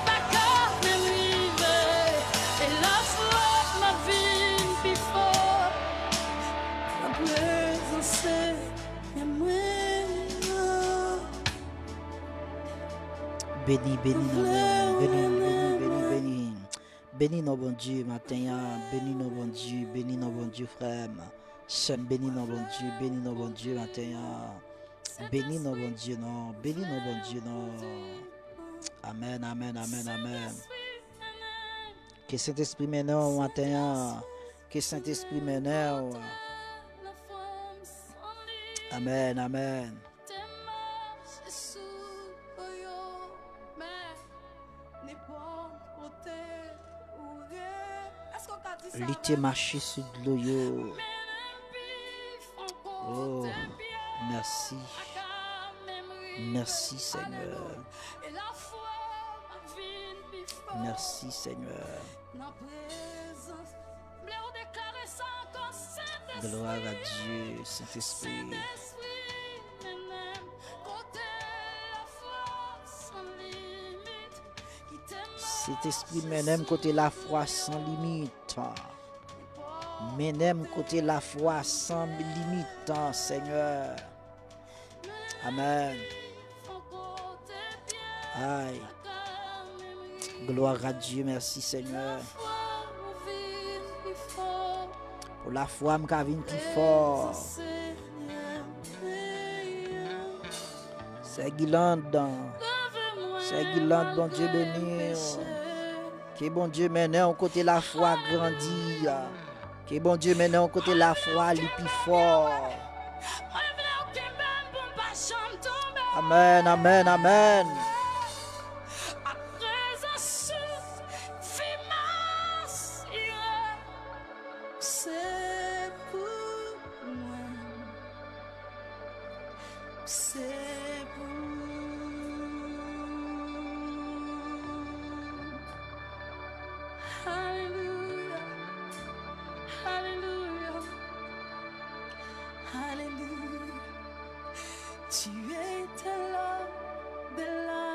pa ka menm rive. E lafwa m ap vin pi fò. Nan prezans Senyè mwen an. Beni, beni non, beni, beni, beni, beni, beni. Beni non Bondye maten an, beni non Bondye, beni non Bondye frè m, sè m, beni non Bondye, beni non Bondye maten an. Beni non Bondye non, beni non Bondye non. Amèn, amèn, amèn, amèn. Ke Sentespri mennen w maten an, ke Sentespri mennen w. Amèn, amèn. Li te mache sou dlo yo. Oh, mèsi. Mèsi, Senyè. Mèsi, Senyè. Glwa a Dye, Sentespri. Sentespri, mennen m kote lafwa san limit. Mennen m kote lafwa san limit, Senyè. Amèn. Ay. Glwa a Dye, mèsi, Senyè. Pou lafwa m ka vin pi fò. Sè Giland, Sè Giland, Bondye beni w. Ke Bondye mennen w kote lafwa grandi. Ke Bondye mennen w kote lafwa li pi fò. Amèn, amèn, amèn. Se pou mwen. Se pou. Alelouya. Alelouya. Alelouya. Tu étais là dès la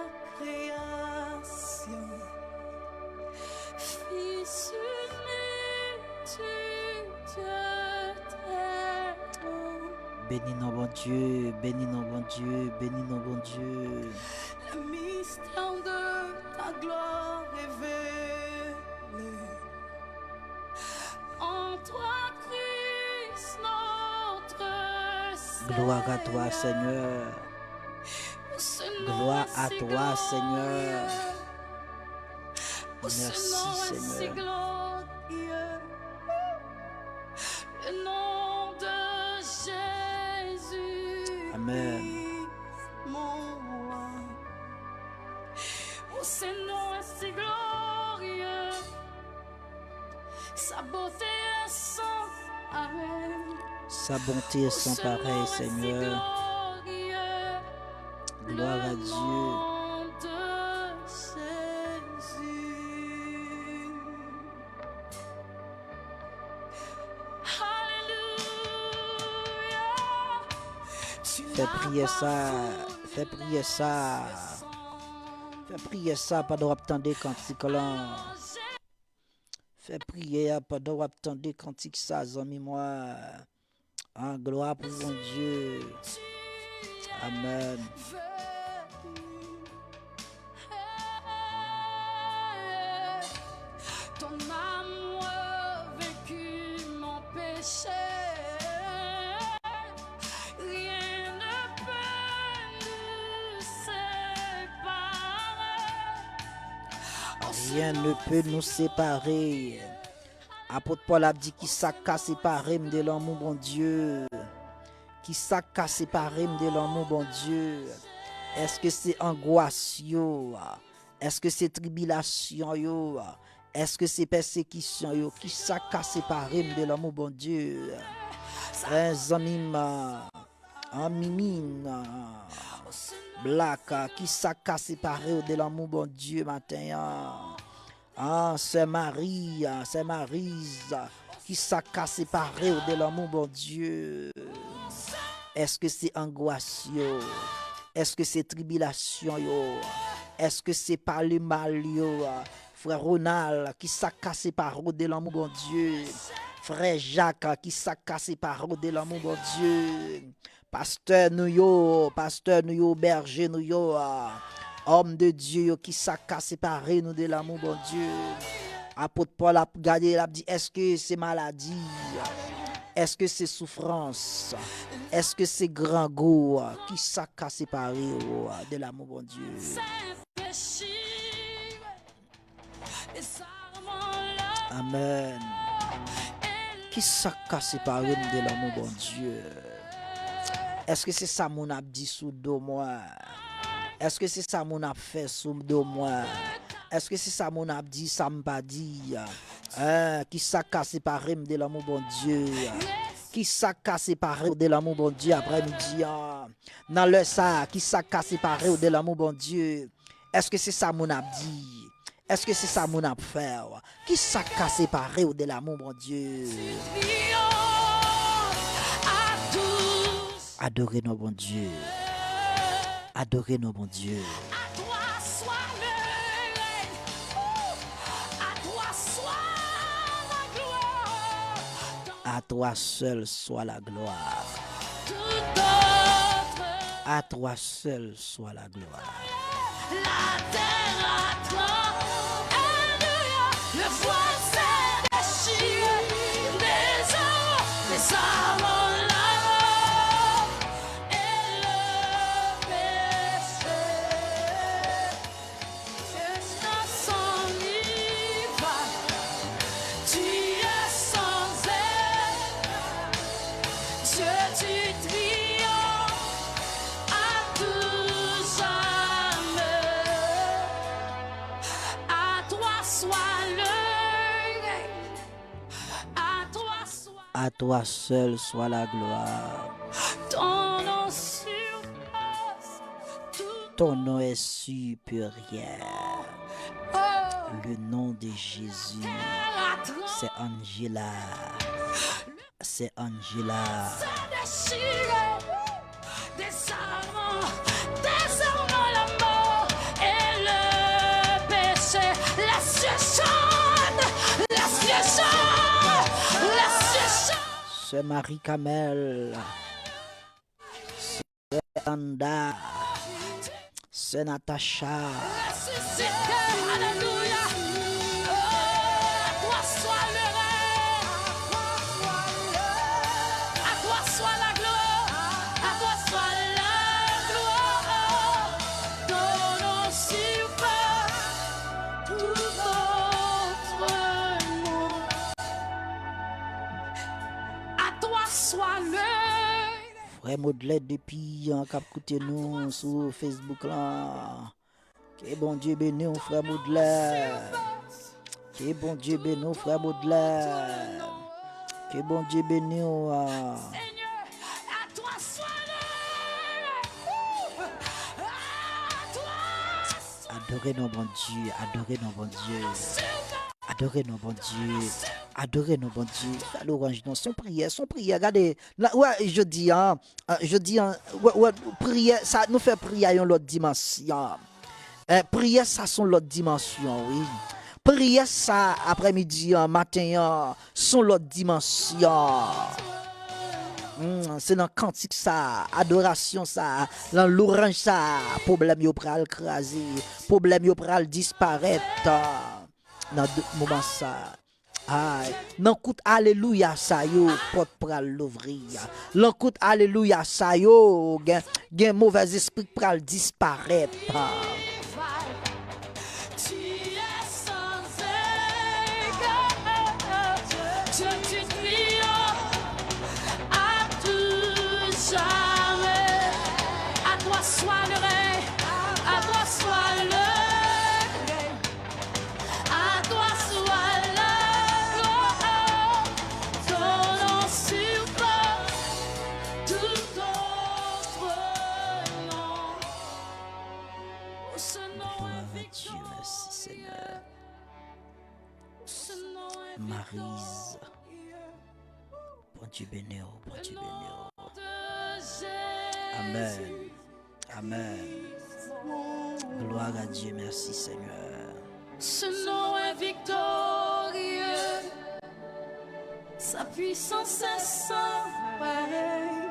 Béni non Bondye, béni non Bondye, béni non Bondye. Le mystère de ta gloire révélée en toi, Christ notre Seigneur. Gloire à toi, Seigneur. Pour ce Gloire nom à si toi, Seigneur. glorieux. Pour ce Merci, nom si Seigneur. glorieux. Le nom de Jésus. Amen. Mon roi. Pour ce nom si glorieux. Sa bonté est sans pareil. Sa bonté est sans pareil, Seigneur. Gloire à Dieu. Fè priyè sa, fè priyè sa. Fè priyè sa pandan w ap tande kantik lan. Fè priyè a pandan w ap tande kantik sa, zanmi mwen. An glwa pou Bondye. Amèn. Ton amour a vaincu mon péché. Rien ne peut nous séparer. Rien ne peut nous séparer. Apot Pòl ap di, kisa k ka separe m de lanmou Bondye? Kisa k ka separe m de lanmou Bondye? Èske se angwas yo? Èske se tribilasyon yo? Èske se pèsekisyon yo? Kisa k ka separe m de lanmou Bondye? Hein, zanmi m, an mimin, black, kisa k ka separe w de lanmou Bondye maten an? Ah, sè Mari, ah, sè Mariz, kisa k ka separe w de lanmou Bondye? Èske se angwas yo? Èske se tribilasyon yo? Èske se pale mal yo? Frè Ronald, kisa k ka separe w de lanmou Bondye? Frè Jak, kisa k ka separe w de lanmou Bondye? Pastè nou yo, pastè nou yo, bèje nou yo, ah, homme de Dieu yo, kisa k ka separe nou de lanmou Bondye? Apot Pòl ap gade, l ap di, èske se maladi? Èske se soufrans? Èske se grangou? Kisa k ka separe w de lanmou Bondye? Amèn. Kisa k ka separe m de lanmou Bondye? Èske se sa moun ap di sou do mwen? Èske se sa moun ap fè sou do mwen? Èske se sa moun ap di, sa m pa di? Hein, kisa k ka separe m de lanmou Bondye? Kisa k ka separe w de lanmou Bondye aprè midi an? Nan lè sa a, kisa k ka separe w de lanmou Bondye? Èske se sa moun ap di? Èske se sa moun ap fè w? Kisa k ka separe w de lanmou Bondye? Adore non Bondye. Adore non Bondye. À toi seul soit la gloire. À toi seul soit la gloire. La terre a tremblé, le voile s'est déchiré, les hommes, les hommes ont la mort et le péché. Personne n'y va, tu es sans égard, Dieu du triomphe à tout jamais. À toi soit le règne, à toi soit À toi seul soit la gloire. Ton nom surpasse tout Ton nom est supérieur. Oh, Le nom de Jésus, terre a tremblé. C'est Angela. C'est Angela. Déchiré, désarmant, désarmant la mort et le péché. Les cieux chantent, les cieux chantent, les cieux chantent. Sè Marie Kamèl, Tanda, Sè Natacha. Ressuscité, alléluia. Oh, à toi soit le règne. À toi soit la gloire. À toi soit la gloire. Ton nom surpasse tout autre nom. À toi soit le Frè Modlè depi an k ap koute nou sou Facebook lan. Ke Bondye beni w, frè Modlè. Ke Bondye beni w, frè Modlè. Ke Bondye beni w. Adore non Bondye, adore non Bondye. Adore non Bondye, adore non Bondye. Fè lwanj non, se yon priyè, se yon priyè. Gade, la, wè, jodi an, jodi an, wè, wè, priyè, sa, nou fè priyè yon lòt dimansyon. Eh, priyè sa se yon lòt dimansyon, wi. Priyè sa aprèmidi an, maten an, se yon lòt dimansyon. Hmm, se nan kantik sa, adorasyon sa, nan lwanj sa, pwoblèm yo pral kraze, pwoblèm yo pral disparèt, ah, nan de-, moman sa. Ay, nan kout alelouya sa yo, pòt pral louvri. Nan kout alelouya sa yo, gen, gen movèzespri k pral disparèt. Tu es sans égard, Dieu tu triomphes à tout jamais. À toi soit le règne, à toi soit le règne. À toi soit la gloire, ton nom surpasse tout autre nom. Gloire à Dieu, merci Seigneur. Marise. Bondye beni w, Bondye beni w. Amèn. Amèn. Gloire à Dieu, merci Seigneur. Ce nom est victorieux, sa puissance est sans pareil.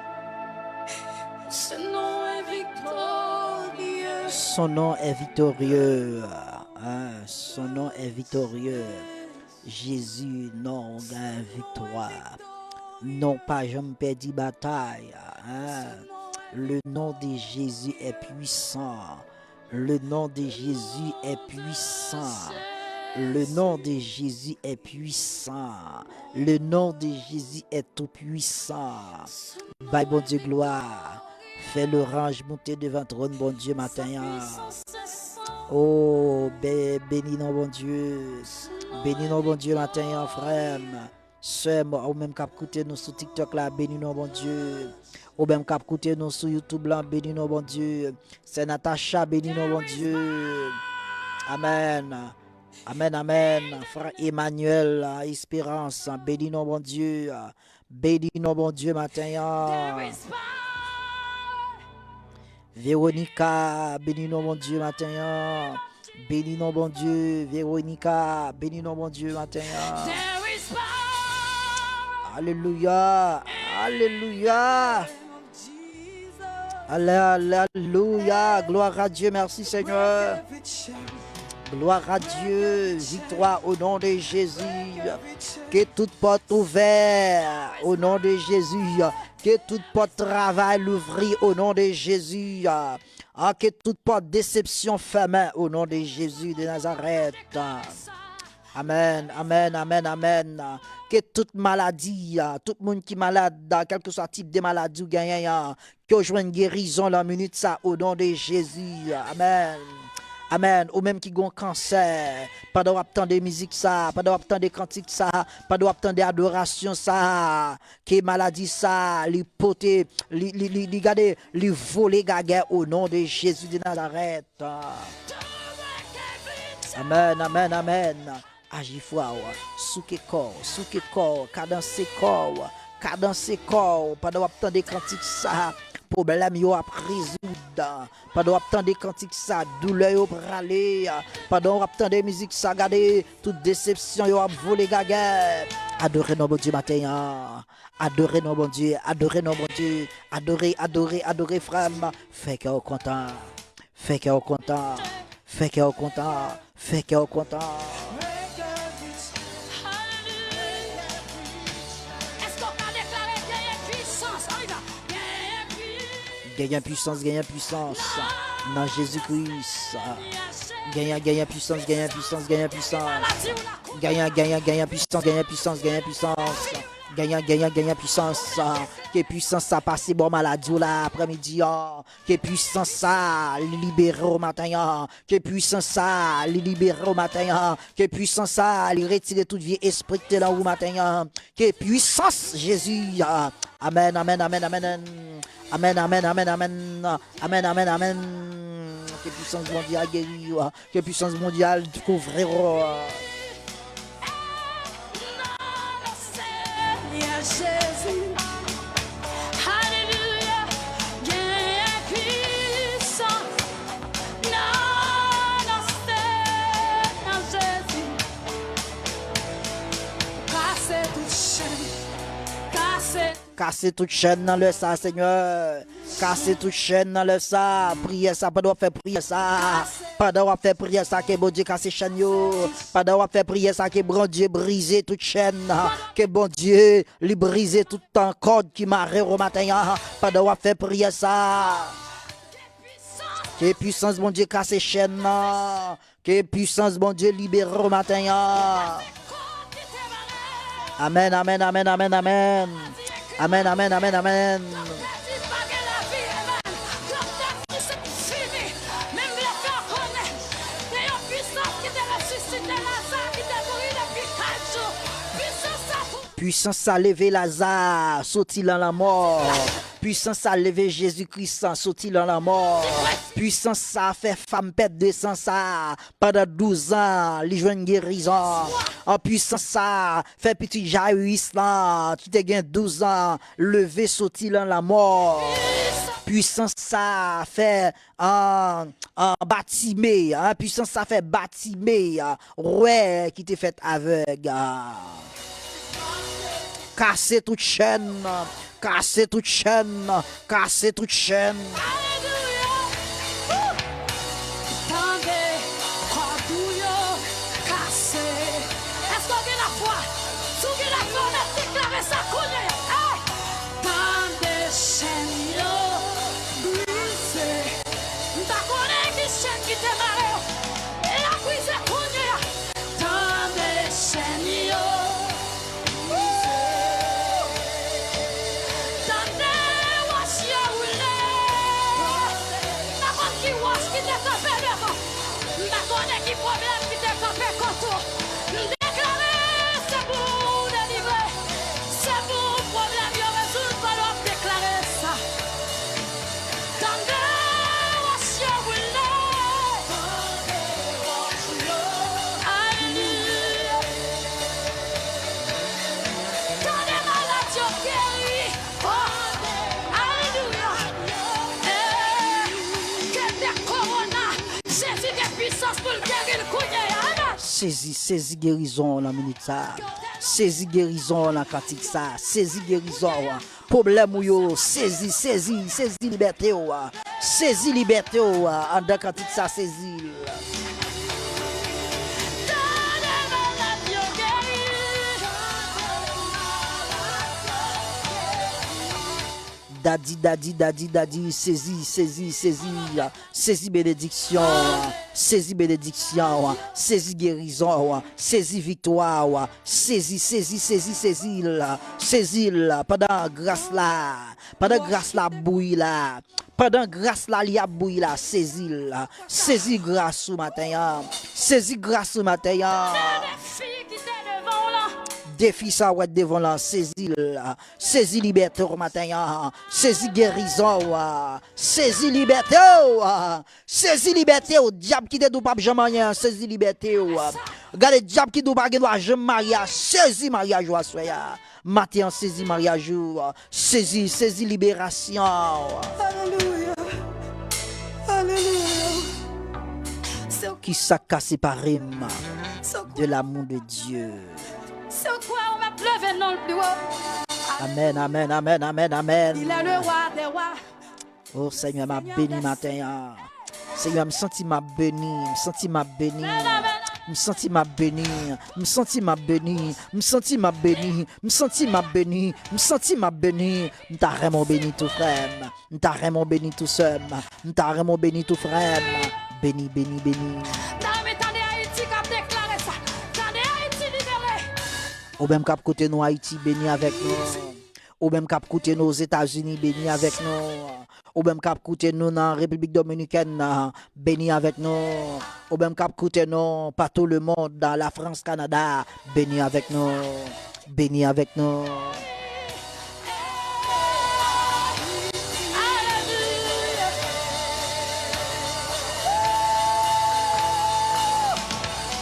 Ce nom est victorieux. Son nom est victorieux. Hein, son nom est victorieux. Jezi, non w gen viktwa. Non w pa janm pèdi batay. Hein? Le nom de Jésus est puissant. Le nom de Jésus est puissant. Le nom de Jésus est puissant. Le nom de Jésus est tout puissant. Bay Bondye glwa. Fè lwanj moute devan twòn Bondye maten an. Oh, be-, beni non Bondye. Beni non Bondye maten an, frè m. Sè m, ou menm k ap koute nou sou TikTok la, beni non Bondye. Ou menm k ap koute nou sou YouTube la, beni non Bondye. Sè Natacha, beni non Bondye. Amèn. Amèn, amèn. Frè Emmanuel Espérance, beni non Bondye. Beni non Bondye maten an. Veronica, beni non Bondye maten an. Beni non Bondye, Veronica, beni non Bondye maten an. Alelouya, alelouya. Alé-, alelouya, gloire à Dieu, merci Seigneur. Gloire à Dieu, victoire au nom de Jésus. Ke tout pòt ouvè o non de Jezi. Ke tout pòt travay louvri o non de Jezi. Ah, ke tout pòt desepsyon fèmen o non de Jezi de Nazarèt. Amèn, amèn, amèn, amèn. Ke tout maladi, tout moun ki malad, kèlkeswa tip de maladi w genyen an, ke w jwenn gerizon lan minit sa o non de Jezi. Amèn. Amèn. Ou menm ki gon kansè, pandan w ap tande mizik sa, pandan w ap tande kantik sa, pandan w ap tande adorasyon sa, ke maladi sa li pote, li, li, li, li gade, li vole gagè o non de Jezi de Nazarèt. Amèn, amèn, amèn. Aji fwa w, souke kò w, souke kò w, kadanse kò w, kadanse kò w, pandan w ap tande kantik sa, pwoblèm yo ap rezoud. Pandan w ap tande kantik sa, doulè yo prale. Pandan w ap tande mizik sa, gade, tout desepsyon yo ap vole gagè. Adore non Bondye maten an. Adore non Bondye, adore non Bondye. Adore, adore, adore, frè m. Fè kè w kontan. Fè kè w kontan. Fè kè w kontan. Fè kè w kontan. Èske w ka deklare genyen pwisans? Ann, genyen pwisans, genyen pwisans nan Jezi Kris. Genyen, genyen pwisans, genyen pwisans, genyen pwisans. Genyen, genyen, genyen pwisans, genyen pwisans, genyen pwisans. Genyen, genyen, genyen pwisans. Ke pwisans sa pase bò maladi w la aprèmidi an. Ke pwisans sa li libere w maten an. Ke pwisans sa li libere w maten an. Ke pwisans sa li retire tout vye espri ki te nan ou maten an. Ke pwisans Jezi. Amèn, amèn, amèn, amèn. Amèn, amèn, amèn, amèn. Amèn, amèn, amèn. Ke pwisans Bondye a geri w. Ke pwisans Bondye a kouvri w. Senyè Jezi. Alelouya. Genyen pwisans nan non Senyè Jezi. Kase tout chenn. Kase Kase tout chenn nan lè sa, Senyè. Kase tout chenn nan lè sa. Priyè sa, pandan w ap fè priyè sa. Pandan w ap fè priyè sa, ke Bondye kase chenn yo. Pandan w ap fè priyè sa, ke Bondye brize tout chenn. Ke Bondye, li brize tout tan kòd ki mare w maten an. Pandan w ap fè priyè sa. Ke pwisans Bondye kase chenn nan. Ke pwisans Bondye libere w maten an. Amèn, amèn, amèn, amèn, amèn. Amèn, amèn, amèn, amèn. Pwisans sa leve Laza soti nan lanmò. Pwisans sa leve Jezi Kris soti nan lanmò. Pwisans sa fè fanm pèt de san sa pandan douz an, li jwenn gerizon. An pwisans sa fè pitit Jayis lan, ki te gen douz an, leve soti nan lanmò. Pwisans sa fè, an, an, Batime, an, pwisans sa fè Batime, an, wè ki te fèt avèg, an. Kase tout chenn, kase tout chenn, kase tout chenn. Alelouya! Woo! Tande kòd ou yo kase. Èske w gen lafwa? Si w gen lafwa, w mèt deklare sa kounye a. Hey! Tande chenn yo brize. M pa konnen ki chenn ki te mare w. L ap brize kounye a. Tande chenn yo brize. Tande wòch yo woule. M pa konn ki wòch ki te kanpe devan. M pa konnen ki pwoblèm ki te kanpe kote w. M deklare se pou w delivre. Se pou pwoblèm yo rezoud pandan w ap deklare sa. Tande wòch yo woule. Alelouya. Tande malad yo geri. Oh, alelouya. Eh, ke de kowona. Jezi gen pwisans pou l geri l kounye a. Amen. Sezi, sezi gerizon w nan minit sa. Sezi gerizon w nan kantik sa. Sezi gerizon w. Pwoblèm ou yo, sezi, sezi, sezi libète w. Sezi libète w anndan kantik sa, sezi l. Dadi, dadi, dadi, dadi, sezi, sezi, sezi. Sezi benediksyon an, sezi benediksyon an, sezi gerizon an, sezi viktwa an, sezi, sezi, sezi, sezi l, sezi l, pandan gras la, pandan gras la ap bouyi la, pandan gras la li ap bouyi la, sezi l, sezi gras ou maten an, sezi gras ou maten an. Defi ki te devan w lan. Defi sa w wè devan w lan, sezi l, sezi libète w maten an, sezi gerizon w, sezi libète w. Sezi libète w, dyab ki te di w p ap janm anyen an, sezi libète w. Gade dyab ki di w pa gen dwa janm marye a, sezi maryaj ou aswè a. Maten an, sezi maryaj ou, sezi, sezi liberasyon w. Alelouya. Alelouya. Kisa k ka separe m de l'amour de Dieu? Si w kwè ou mèt Leve non l pi wo. Amèn, amèn, amèn, amèn, amèn. Il est le roi des rois. O Senyè, m ap beni maten an. Senyè, m santi m ap beni, m santi m ap beni. M santi m ap beni, m santi m ap beni, m santi m ap beni, m santi m ap beni, m santi m ap beni. M ta renmen w beni tou, frè m. M ta renmen w beni tou, sè m. M ta renmen w beni tou, frè m. Beni, beni, beni. Tande, tande Ayiti k ap deklare sa. Tande Ayiti libere. Ou menm k ap koute nou Ayiti, beni avèk nou. Ou menm k ap koute nou Ozetazini, beni avèk nou. Ou menm k ap koute nou nan Repiblik Dominikèn, beni avèk nou. Ou menm k ap koute nou patou lemonn, Lafrans, Kanada, beni avèk nou. Beni avèk nou. Alelouya.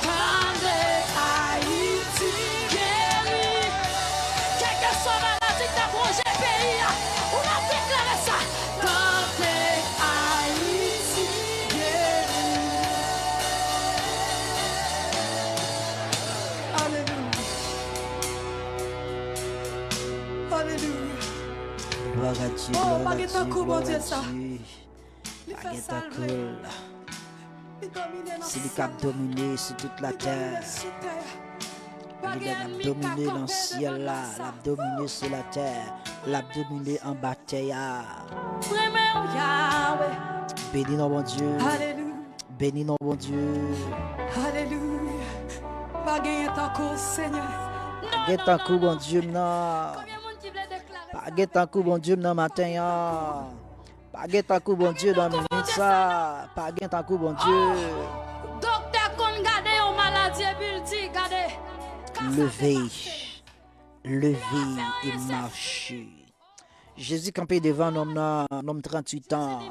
Tande Ayiti geri. Kèlkeswa maladi k t ap wonje peyi a, ou ap deklare sa. Tande Ayiti geri. Alelouya. Alelouya. Glwa a Dye, glwa a Dye, glwa a Dye. Oh, pa gen tankou Bondye sa. Li fè sa l vle. Se li k ap domine sou tout latè. Li ap domine nan syèl la, l ap domine sou latè, l ap domine anba tè a. Beni non Bondye. Alelouya. Beni non Bondye. Alelouya. Pa genyen tankou w, Senyè. Pa gen tankou Bondye m nan. Pa gen tankou Bondye m nan maten an. Pa gen tankou Bondye nan minit sa. Pa gen tankou Bondye. Doktè konn gade yon maladi epi l di, gade. Leve. Leve e mache. Jezi kanpe devan nonm nan, nonm tranntuit an.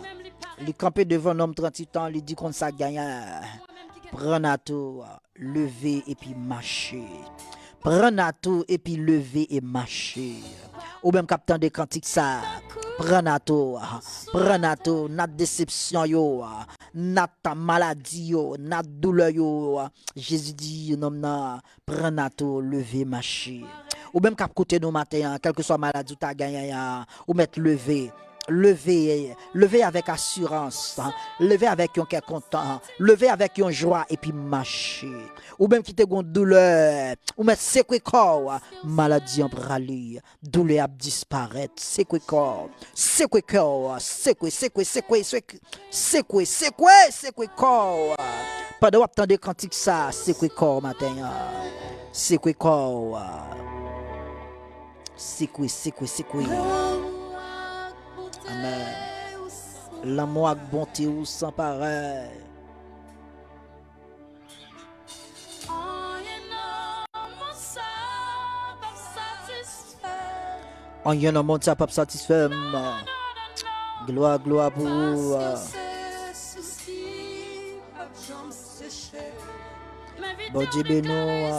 Li kanpe devan nonm tranntuit an, li di konsa, genyen, pran nato w, leve epi mache. Pran nato w epi leve e mache. Ou menm k ap tande kantik sa, pran nato w, pran nato w, nat desepsyon yo, nat maladi yo, nat doulè yo. Jezi di nonm nan, pran nato w, leve mache. Ou menm k ap koute nou maten an, kèlkeswa maladi w ta genyen an, ou mèt leve. Leve, leve avèk asirans, leve avèk yon kè kontan, leve avèk yon jwa epi mache. Ou menm ki te gon doulè, ou mèt sekwe kò w, maladi an prale. Doulè ap disparèt. Sekwe kò w. Sekwe kò w. Sekwe, sekwe, sekwe, sekwe. Sekwe, sekwe, sekwe kò w. Pandan w ap tande kantik sa, sekwe kò w maten an. Sekwe kò w. Sekwe, sekwe, sekwe. Amèn. Lanmou ak bonte w san parèy. Anyen nan mond sa p ap satisfè m. Glwa, glwa pou ou. Bondye beni w.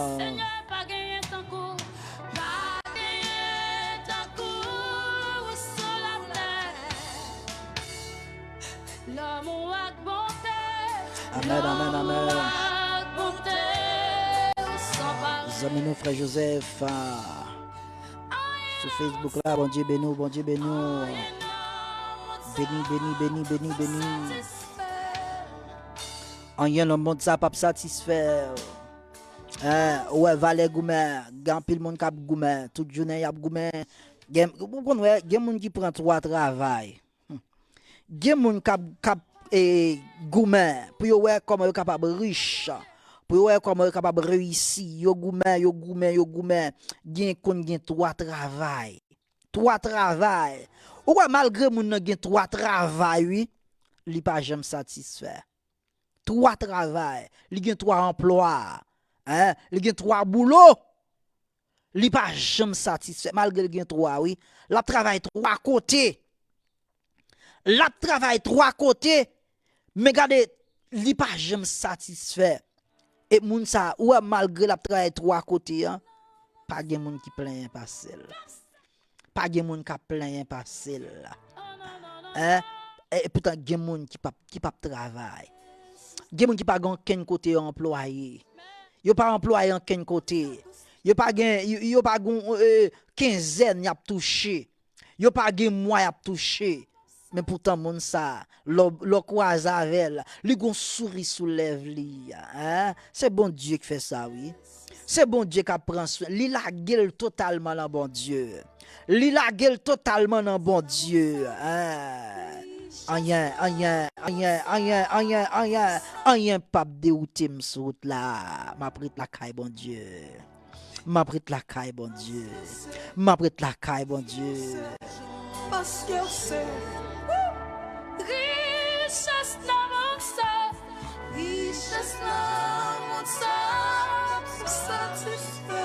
Amèn, amèn, amèn. Zanmi nou, frè Joseph, ah, sou Facebook la, Bondye beni w, Bondye beni w. Beni, beni, beni, beni, beni. Anyen nan mond sa p ap satisfè w. Eh, ou wè valè goumen, gen anpil moun k ap goumen, tout jounen y ap goumen. Gen, ou konn wè, gen moun ki pran twa travay. Hmm. Gen moun k ap, k ap, eh, goumen pou yo wè kòman yo kapab rich, pou yo wè kòman yo kapab reyisi. Yo goumen, yo goumen, yo goumen. Gen konn gen twa travay. Twa travay. Ou wè, malgre moun nan gen twa travay, wi, li pa janm satisfè. Twa travay. Li gen twa anplwa. Hein? Li gen twa boulo. Li pa janm satisfè, malgre l gen twa, wi. L ap travay twa kote. L ap travay twa kote, men gade, li pa janm satisfè. E moun sa, ou wè, malgre l ap travay twa kote an, pa gen moun ki plenyen pase l. Pa gen moun k ap plenyen pase l. Hein? E poutan, gen moun ki p ap, ki p ap travay. Gen moun ki pa gen ankenn kote yo anplwaye. Yo pa anplwaye ankenn kote. Yo pa gen, yo, yo pa gen, eh, kenzèn y ap touche. Yo pa gen mwa y ap touche. Men poutan moun sa, lè w, lè w kwaze avè l, li gon souri sou lèv li, en? Se Bondye k fè sa, wi. Se Bondye k ap pran swen. Li lage l totalman nan Bondye. Li lage l totalman nan Bondye, en? Anyen, anyen, anyen, anyen, anyen, anyen, anyen p ap dewoute m sou wout la. M ap ret lakay Bondye. M ap ret lakay Bondye. M ap ret lakay Bondye. Paske w se richès nan mond sa, richès nan mond sa, satisfè.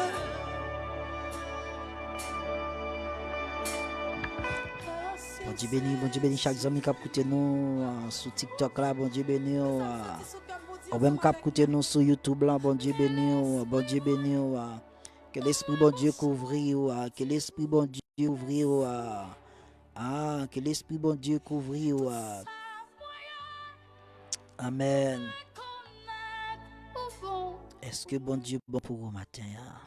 Bondye beni, Bondye beni chak zanmi k ap koute nou, ah, sou TikTok la, Bondye beni w, ah. Ou menm k ap koute nou sou YouTube la, Bondye beni w, Bondye beni w, ah. Ke Lespri Bondye kouvri w, ah, ke Lespri Bondye kouvri w, ah. Ah, ke Lespri Bondye kouvri w, ah. Amèn. Èske Bondye bon pou ou maten an?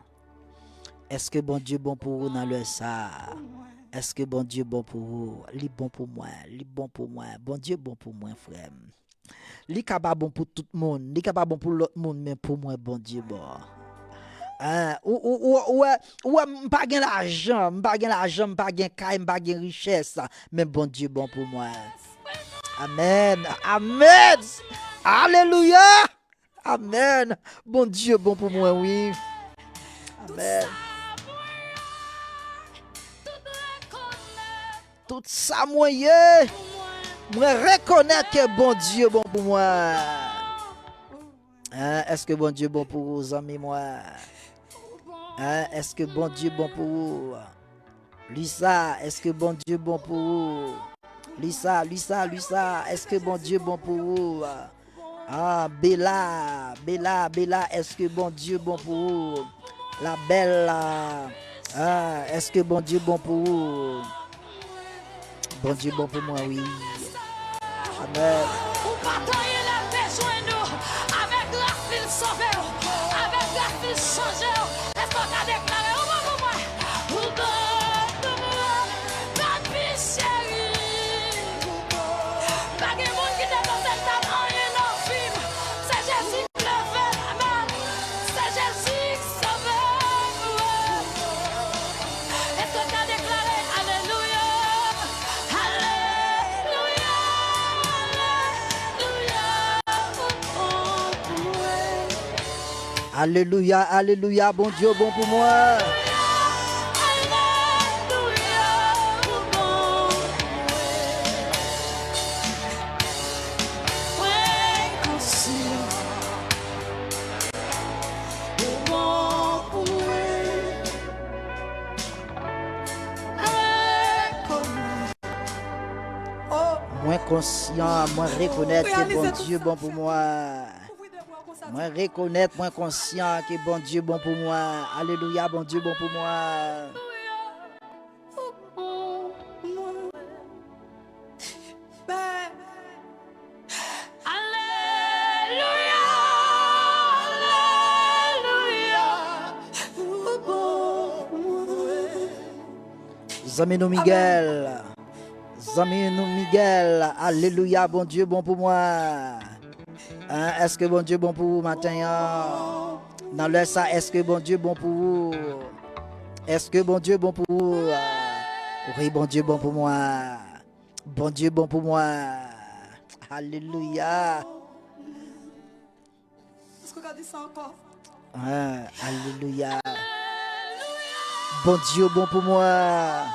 Èske Bondye bon pou ou nan lè sa a? Èske Bondye bon pou ou? Li bon pou mwen, li bon pou mwen. Bondye bon pou mwen, frè m. Li ka pa bon pou tout moun, li ka pa bon pou lòt moun, men pou mwen, Bondye bon. Hein, ou, ou, ou, ou wè, ou wè, m pa gen lajan, m pa gen lajan, m pa gen kay, m pa gen richès, men Bondye bon pou mwen. Amèn, amèn, alelouya, amèn. Bondye bon pou mwen, wi. Amèn. Tout sa mwen ye, mwen rekonèt ke Bondye bon pou mwen. Hein, èske Bondye bon pou ou, zanmi mwen? Hein, èske Bondye bon pou ou? Lisa, èske Bondye bon pou ou? Lisa, Lisa, Lisa, èske Bondye bon pou ou? Ah, Bela, Bela, Bela, èske Bondye bon pou ou? La Bella, ah, èske Bondye bon pou ou? Bondye bon pou mwen, wi. Amèn. Ou pa t anyen lè l te jwenn ou. Avèk gras li, l sove w. Avèk gras li, l chanje w. Èske w ka deklare, ou bon pou mwen? Ou bon pou mwen, papi cheri. Pa gen moun ki te panse m t ap anyen nan vi m. Se Jezi k leve m. Se Jezi k sove m. Èske w ka deklare alelouya? Alelouya, alelouya, alelouya, ou bon pou mwen. Alelouya, alelouya, Bondye bon pou mwen. Alelouya, ou bon pou mwen. Mwen konsyan ou bon pou mwen. Mwen konsyan, mwen rekonèt ke Bondye bon pou mwen. Mwen rekonèt, mwen konsyan ke Bondye bon pou mwen. Alelouya, Bondye bon pou mwen. Alelouya, alelouya. Zanmi nou Miguel. Zanmi nou Miguel. Alelouya, Bondye bon pou mwen. Hein, èske Bondye bon pou ou maten an? Nan lè sa, èske Bondye bon pou ou? Èske Bondye bon pou ou? Wi, Bondye bon pou mwen. Bondye bon pou mwen. Alelouya. Èske w ka di sa ankò? Ah, alelouya. Bondye bon pou mwen.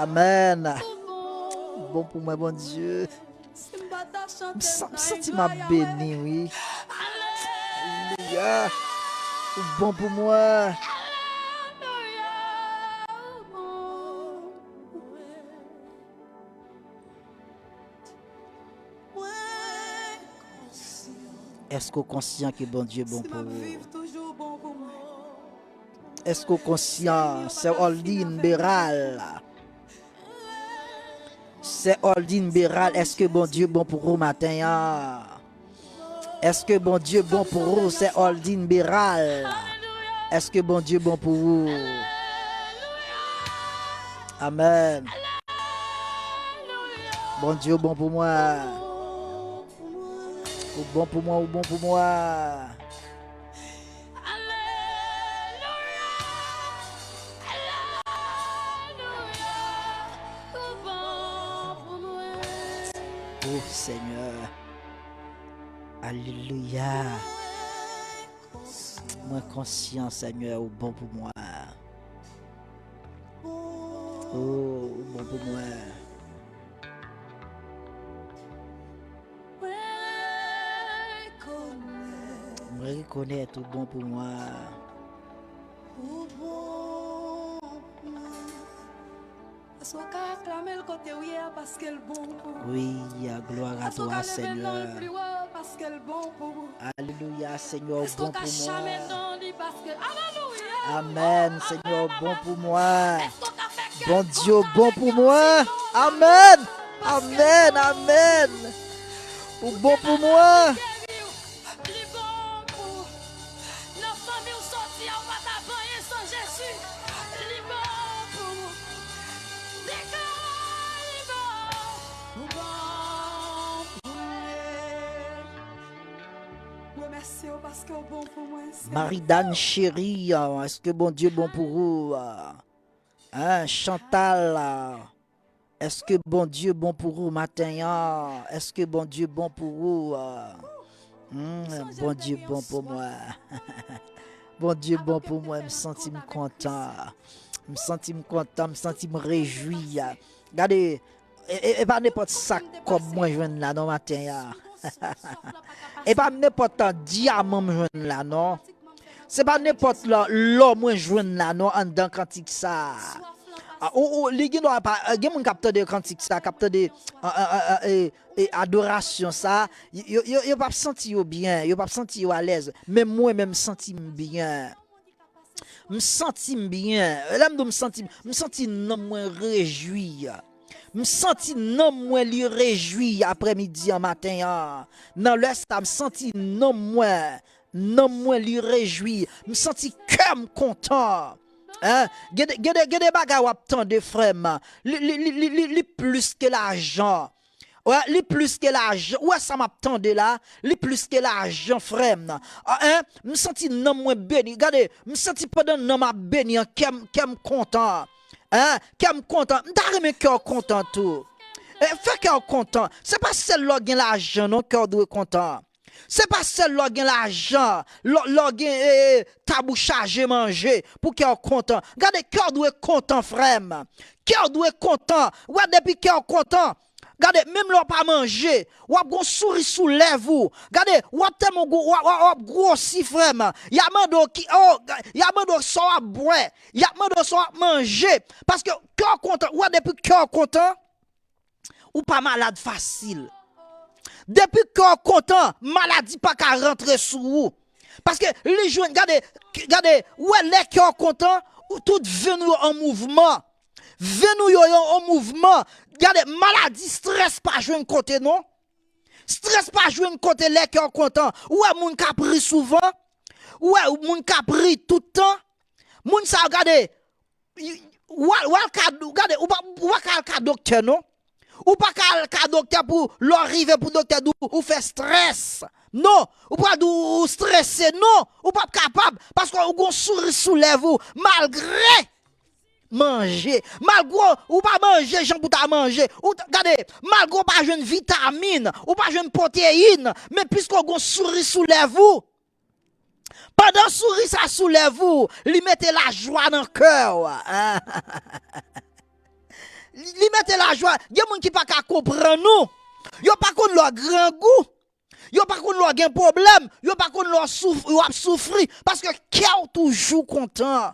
Amèn. Bon pou mwen, Bondye. M sa-, m santi m ap beni, wi. Alelouya. Ou bon pou mwen. Èske w konsyan ke Bondye bon pou ou? Èske w konsyan, sè Orline Beral? Sè Orline Beral, èske Bondye bon pou ou maten an? Èske Bondye bon pou ou, sè Orline Beral? Èske Bondye bon pou ou? Amèn. Bondye bon pou mwen. Ou bon pou mwen, ou bon pou mwen. O Senyè. Alelouya. Mwen konsyan, Senyè, ou bon pou mwen. O, ou bon pou mwen. Mwen rekonèt ou bon pou mwen. Èske w ka aklame l kote w ye a paske l bon pou ou? Wi, glwa a twa, Senyè. Èske w ka leve non l pi wo paske l bon pou ou? Alelouya, Senyè, ou bon pou mwen. Èske w ka chame non li paske, alelouya! Amèn, Senyè, ou bon pou mwen. Èske w ka fè kè Bondye bon pou mwen. Amèn, amèn, amèn. Ou bon pou mwen. Li bon pou ou. Nan fanmi w soti a, ou pa t ap anyen san Jezi. Li bon pou ou. Deklare li bon. Ou bon pou mwen. Remèsye w paske w bon pou mwen, Senyè. Maridane cheri, èske Bondye bon pou ou? Hein, Chantal, èske Bondye bon pou ou maten an? Èske Bondye bon pou ou? Hmm, Bondye bon pou mwen. Bondye bon pou mwen, m santi m kontan. M santi m kontan, m santi m rejwi. Gade, e, e, e pa nenpòt sak kòb mwen jwenn la non maten an. E pa nenpòt dyaman m jwenn la non. Se pa nenpòt lò, lò mwen jwenn la non anndan kantik sa a. A, ou, ou, li gen dwa pa, gen moun k ap tande kantik sa, k ap tande, a, a, a, a, e, e, adorasyon sa, yo, yo, yo, yo p ap santi yo byen, yo p ap santi yo alèz. Men mwen menm, m santi m byen. M santi m byen. Lè m di w m santi m, m santi nanm mwen rejwi. M santi nanm mwen li rejwi aprèmidi an, maten an. Nan lè sa, m santi nanm mwen, nanm mwen li rejwi. M santi kè m kontan. Hein? Gen de, gen de, gen de bagay w ap tande, frè m. Li, li, li, li, li, li plis ke lajan. Wè, li plis ke lajan. Ou wè sa m ap tande la? Li plis ke lajan, frè m. Ah, hein? M santi nanm mwen beni. Gade, m santi pandan nanm ap beni an, kè m, kè m kontan. Hein? Kè m kontan. M ta renmen kè w kontan tou. E, fè kè w kontan. Se pa sèl lè w gen lajan non, kè w dwe kontan. Se pa sèl lè w gen lajan, lè, lè w gen, e, e, tab ou chaje manje pou kè w kontan. Gade, kè w dwe kontan, frè m. Kè w dwe kontan. Wè, depi kè w kontan, gade, menm lè w pa manje, w ap gon souri sou lèv ou. Gade, w ap tèlman gwo, w ap, w ap, w ap gwosi, frè m. Y ap mande w ki, oh, y ap mande w sa w ap bwè. Y ap mande w sa w ap manje. Paske kè w kontan. Wè, depi kè w kontan, ou pa malad fasil. Depi kè w kontan, maladi pa ka rantre sou ou. Paske li jwenn, gade, gade, ou wè lè kè w kontan, ou, tout venn ou yo an mouvman. Venn ou yo, yo an mouvman. Gade, maladi, strès pa jwenn kote non. Strès pa jwenn kote lè kè w kontan. Ou wè moun k ap ri souvan? Ou wè moun k ap ri tout tan? Moun sa yo, gade, w al, w al ka, gade, ou pa, ou pa ka al ka doktè non. Ou pa ka al ka doktè pou lè w rive pou doktè di w ou fè strès. Non, ou pa di w ou strese. Non, ou p ap kapab, paske ou gon souri sou lèv ou, malgre manje. Malgre ou pa manje jan pou ta manje. Ou t-, gade, malgre ou pa jwenn vitamin, ou pa jwenn pwoteyin, men piske ou gon souri sou lèv ou, pandan souri sa sou lèv ou, li mete lajwa nan kè w. Li, li mete lajwa. Gen moun ki pa ka konprann ou. Yo pa konn lè w grangou. Yo pa konn lè w gen pwoblèm. Yo pa konn lè w souf-, w ap soufri. Paske kè w toujou kontan.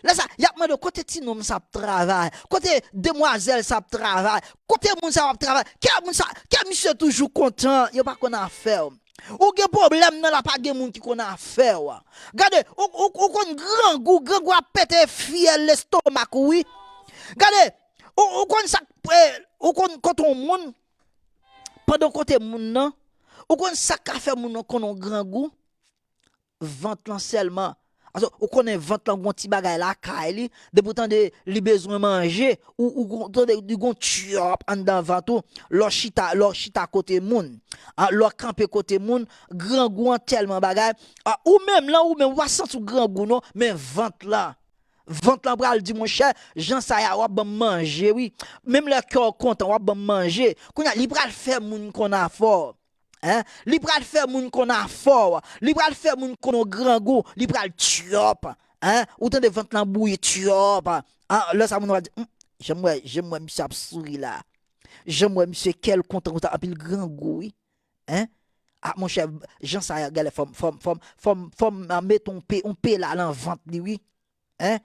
Lè sa, y ap mande w, kote ti nonm sa ap travay? Kote demwazèl sa ap travay? Kote moun sa ap travay? Kè moun sa, kè misye toujou kontan. Yo pa konn afè w. Ou gen pwoblèm nan la, pa gen moun ki konn afè w. Gade, ou, ou, ou konn grangou, grangou ap pete fyèl lestomak ou, wi. Gade, ou, ou konn sa k, eh, ou konn kote yon moun, pandan kote moun nan, ou konn sa k ka fè moun nan konn yon grangou, vant lan sèlman. Paske ou konnen vant lan gon ti bagay lakay li, depi w tande li bezwen manje, ou, ou gon- tande li gon tchòp anndan vant ou, lè w chita, lè w chita kote moun, a, lè w kanpe kote moun, grangou an tèlman bagay, a, ou menm lan, ou menm, ou pa santi w grangou non, men vant lan, vant lan pral di, monchè, jan sa y a, w ap ban m manje, wi. Menm lè kè w kontan, w ap ban m manje. Kounye a, li pral fè moun konn afè w. Hein? Li pral fè moun konn afè w. Li pral fè moun konn ou grangou. Li pral tchòp. Hein? Ou tande vant lan bouyi tchòp. Hein? Lè sa moun va di, "Hmm, jan m wè, jan m wè misye ap souri la. Jan m wè misye kè l kontan konsa, anpil grangou, wi." Hein? Ah, monchè, jan sa y a, gade, fò m, fò m, fò m, fò m, fò m, ah, mete yon pe, yon pe la nan vant li, wi. Hein?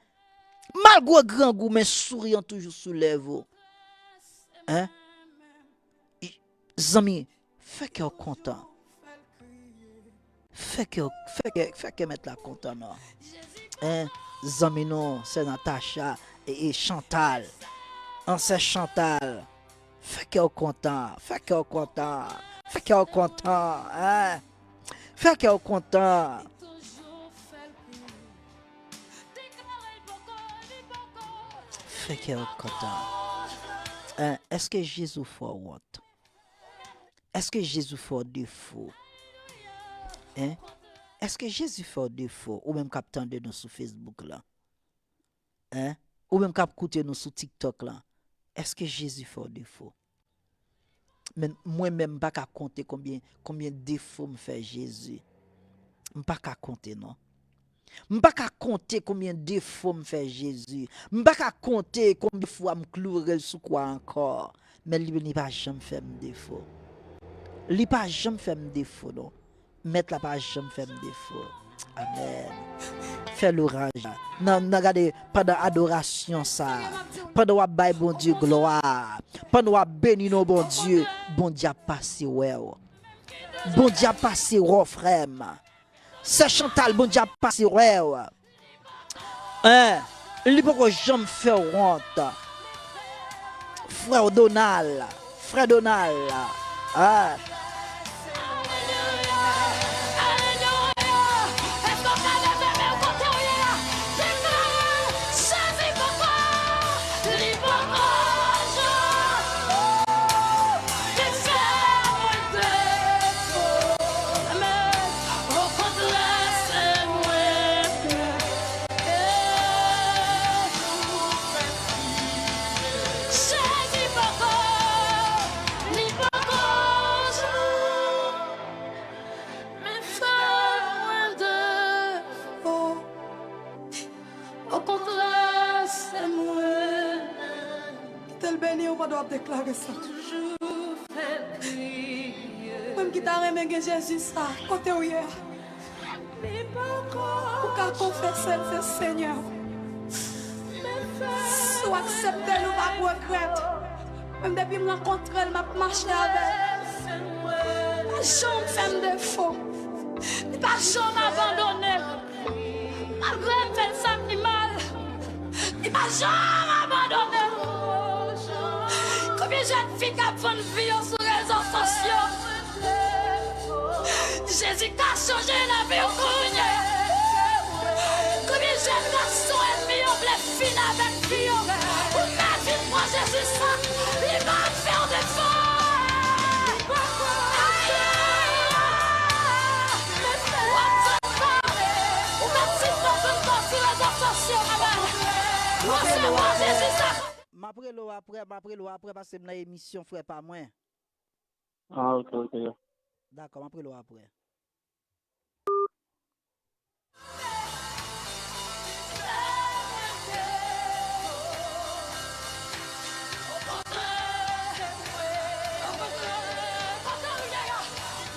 Malgre grangou, men souri an toujou sou lèv ou. Hein? I- Zanmi, fè kè w kontan. Fè kè, fè kè, fè kè mèt la kontan, non. Hein? Zanmi nou, sè Natacha e, e Chantal. An sè Chantal. Fè kè w kontan, fè kè w kontan, fè kè w kontan, hein? Fè kè w kontan. Fè kè w kontan. Hein? Èske Jezi fè w wont? Èske Jezi fè w defo? Hein? Èske Jezi fè w defo? Ou menm k ap tande nou sou Facebook la. Hein? Ou menm k ap koute nou sou TikTok la, èske Jezi fè w defo? Men mwen menm, m pa ka konte konbyen, konbyen defo m fè Jezi. M pa ka konte, non. M pa ka konte konbyen defo m fè Jezi. M pa ka konte konbyen fwa m kloure l sou kwa ankò. Men li, li pa janm fè m defo. Li pa janm fè m defo, non. Mèt la pa janm fè m defo. Amèn. Fè loraj la. Nan, nan gade, pandan adorasyon sa, pandan w ap bay Bondye glwa, pandan w ap beni non Bondye, Bondye ap pase wè w. Bondye ap pase wè w, frè m. Sè Chantal, Bondye ap pase wè w. Hein, li poko janm fè w wont. Frè Donald, frè Donald, hein. Okontrè, se mwen. Kite l beni w pandan w ap deklare sa. Mwen ki ta renmen gen Jezi sa, kote w ye a? Ou ka konfese l, se Senyè. Si w aksepte l, ou p ap regrèt. Mwen, depi m rankontre l, m ap mache avè l. Li pa janm fè m defo. Li pa janm abandone m. Malgre m fè l sa pi mal, li pa janm abandone m. Konbyen jèn fi k ap vann vi yo sou rezo sosyo? Jezi ka chanje lavi w kounye a. Konbyen jèn gason ènmi yo vle fini avèk vi yo? Ou mèt pran Jezi sa, li va fè w defo. Ayayay! W ap di ankò, ou mèt sispann vin fò sou rezo sosyo, mwen. Resevwa Jezi sa. M ap rele w apre, m ap rele w apre, paske m nan emisyon, frè pa mwen. Ah, ok, ok. Dakò, m ap rele w apre.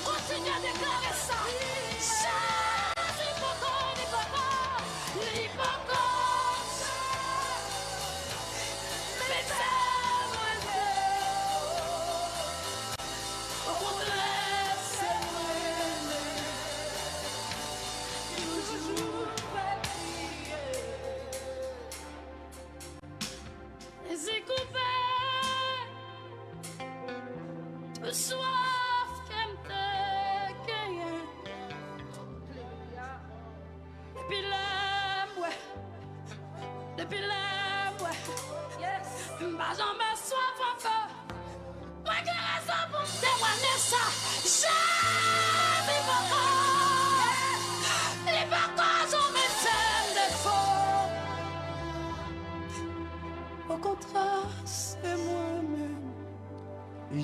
Kontinye deklare sa. Jezi poko, li poko, li poko. Li fè mwen byen. Okontrè, se mwen.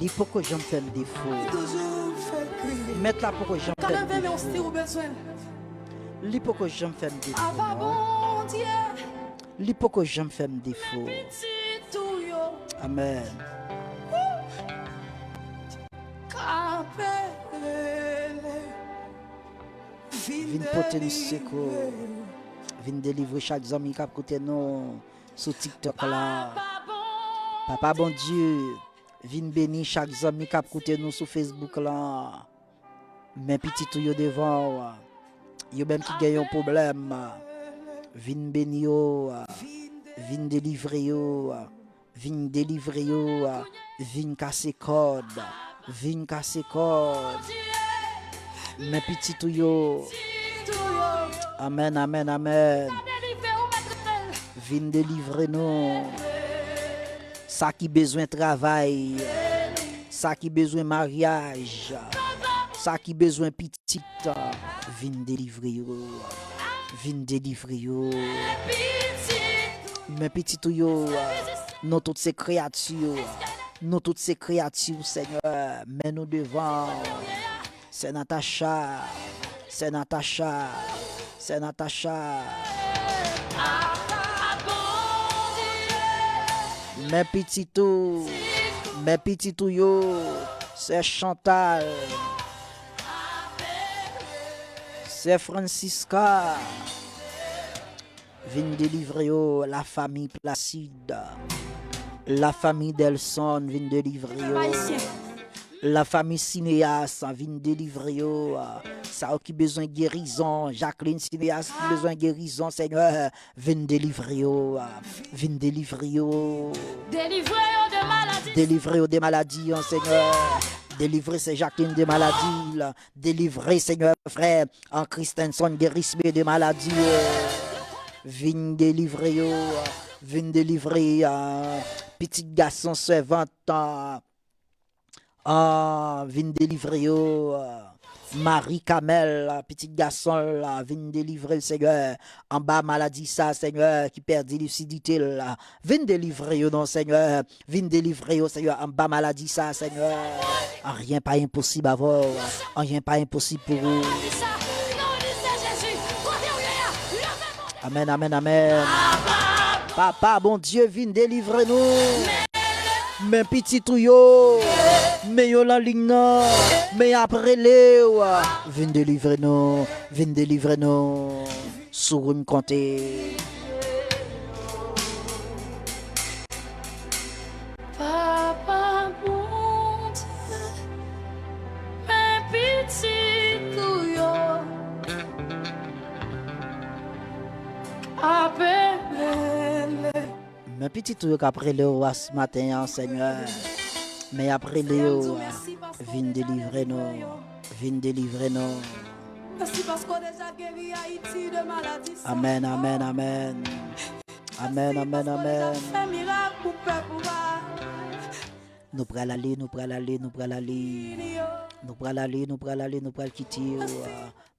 Li poko janm fè m defo. Li toujou fè kriye. Mèt la poko janm fè m defo. Ka leve men w si w bezwen l. Li poko janm fè m defo, non. Papa Bondye. Li poko janm fè m defo. Men pitit ou yo. Amèn. Ka pele. Vin pote n sekou. Vin delivre chak zanmi k ap koute nou sou TikTok la. Papa Bondye, vin beni chak zanmi k ap koute nou sou Facebook la. Men pitit ou yo devan w. Yo menm ki gen yon pwoblèm, vin beni yo, vin delivre yo. Vin delivre yo, vin kase kòd, vin kase kòd. Men pitit ou yo. Amèn, amèn, amèn. Vin delivre nou. Sa ki bezwen travay, sa ki bezwen maryaj, sa ki bezwen pitit, vin delivre yo. Vin delivre yo. Men pitit ou yo, nou tout se kreyati. Nou tout se kreyati, Senyè. Men nou devan. Sè Natacha. Sè Natacha. Sè Natacha. Men pitit ou. Men pitit ou yo. Sè Chantal. Sè Francisca. Vin delivre yo, lafanmi Placide. Lafanmi Delson, vin delivre yo. Lafanmi Cinéas, vin delivre yo. Sa yo ki bezwen gerizon, Jacqueline Cinéas ki bezwen gerizon, Senyè, vin delivre yo. Vin delivre yo. Delivre yo de maladi. Delivre yo de maladi, an, Senyè. Delivre sè Jacqueline de maladi. Delivre, Senyè, frè an Christenson Guérismé de maladi. Vin delivre yo. Vin delivre, ah, pitit gason sèvant, ah, ah, vin delivre yo. Marie Kamel, pitit gason l la, vin delivre l, Senyè, anba maladi sa, Senyè, ki pèdi lisidite l la. Vin delivre yo non, Senyè. Vin delivre yo, Senyè, anba maladi sa, Senyè. Anyen pa enposib avè w. Anyen pa enposib pou ou. Amèn, amèn, amèn. Papa Bondye, vin delivre nou. Men pitit ou yo. Men yo nan liy nan. Men y ap rele w. Vin delivre nou. Vin delivre nou. Sou ou n konte. Papa Bondye, men pitit ou yo ap rele. Men pitit ou yo k ap rele w a s maten an, Senyè. Men y ap rele w a. Vin delivre nou. Vin delivre nou. Mèsi paske w deja geri Ayiti de maladi sa. Amèn, amèn, amèn. Amèn, amèn, amèn. Mèsi paske w deja fè mirak pou pèp ou a. Nou pral ale, nou pral ale, nou pral ale. Nou pral ale, nou pral ale, nou pral kite w.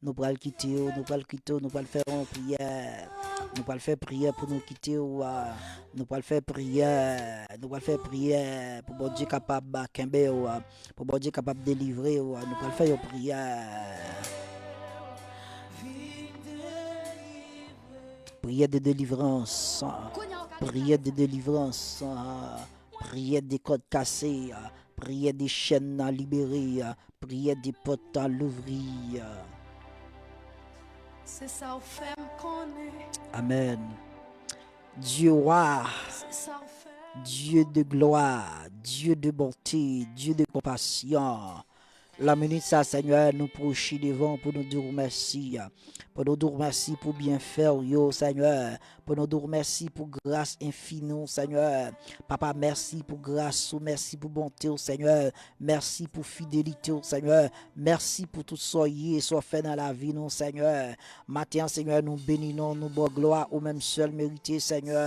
Nou pral kite w, nou pral kite w, nou pral fè yon priyè. Nou pral fè priyè pou nou kite w. Nou pral fè priyè. Nou pral fè priyè pou Bondye kapab kenbe w. Pou Bondye kapab delivre w, nou pral fè yon priyè. Priyè de delivrans. Priyè de delivrans. Priyè de kòd kase. Priyè de chèn libere. Priyè de pòt louvri. Se sa w fè m konnen. Amèn. Dieu roi, Dieu de gloire, Dieu de bonté, Dieu de compassion. Nan minit sa, Senyè, nou pwoche devan w pou nou di w mèsi. Pou nou di w mèsi pou byenfè w yo, Senyè. Pou nou di w mèsi pou gras enfini w, Senyè. Papa, mèsi pou gras ou, mèsi pou bonte w, Senyè. Mèsi pou fidelite w, Senyè. Mèsi pou tout sa w ye, sa w fè nan lavi nou, Senyè. Maten an, Senyè, nou beni non w, nou ba w glwa, ou menm sèl merite, Senyè.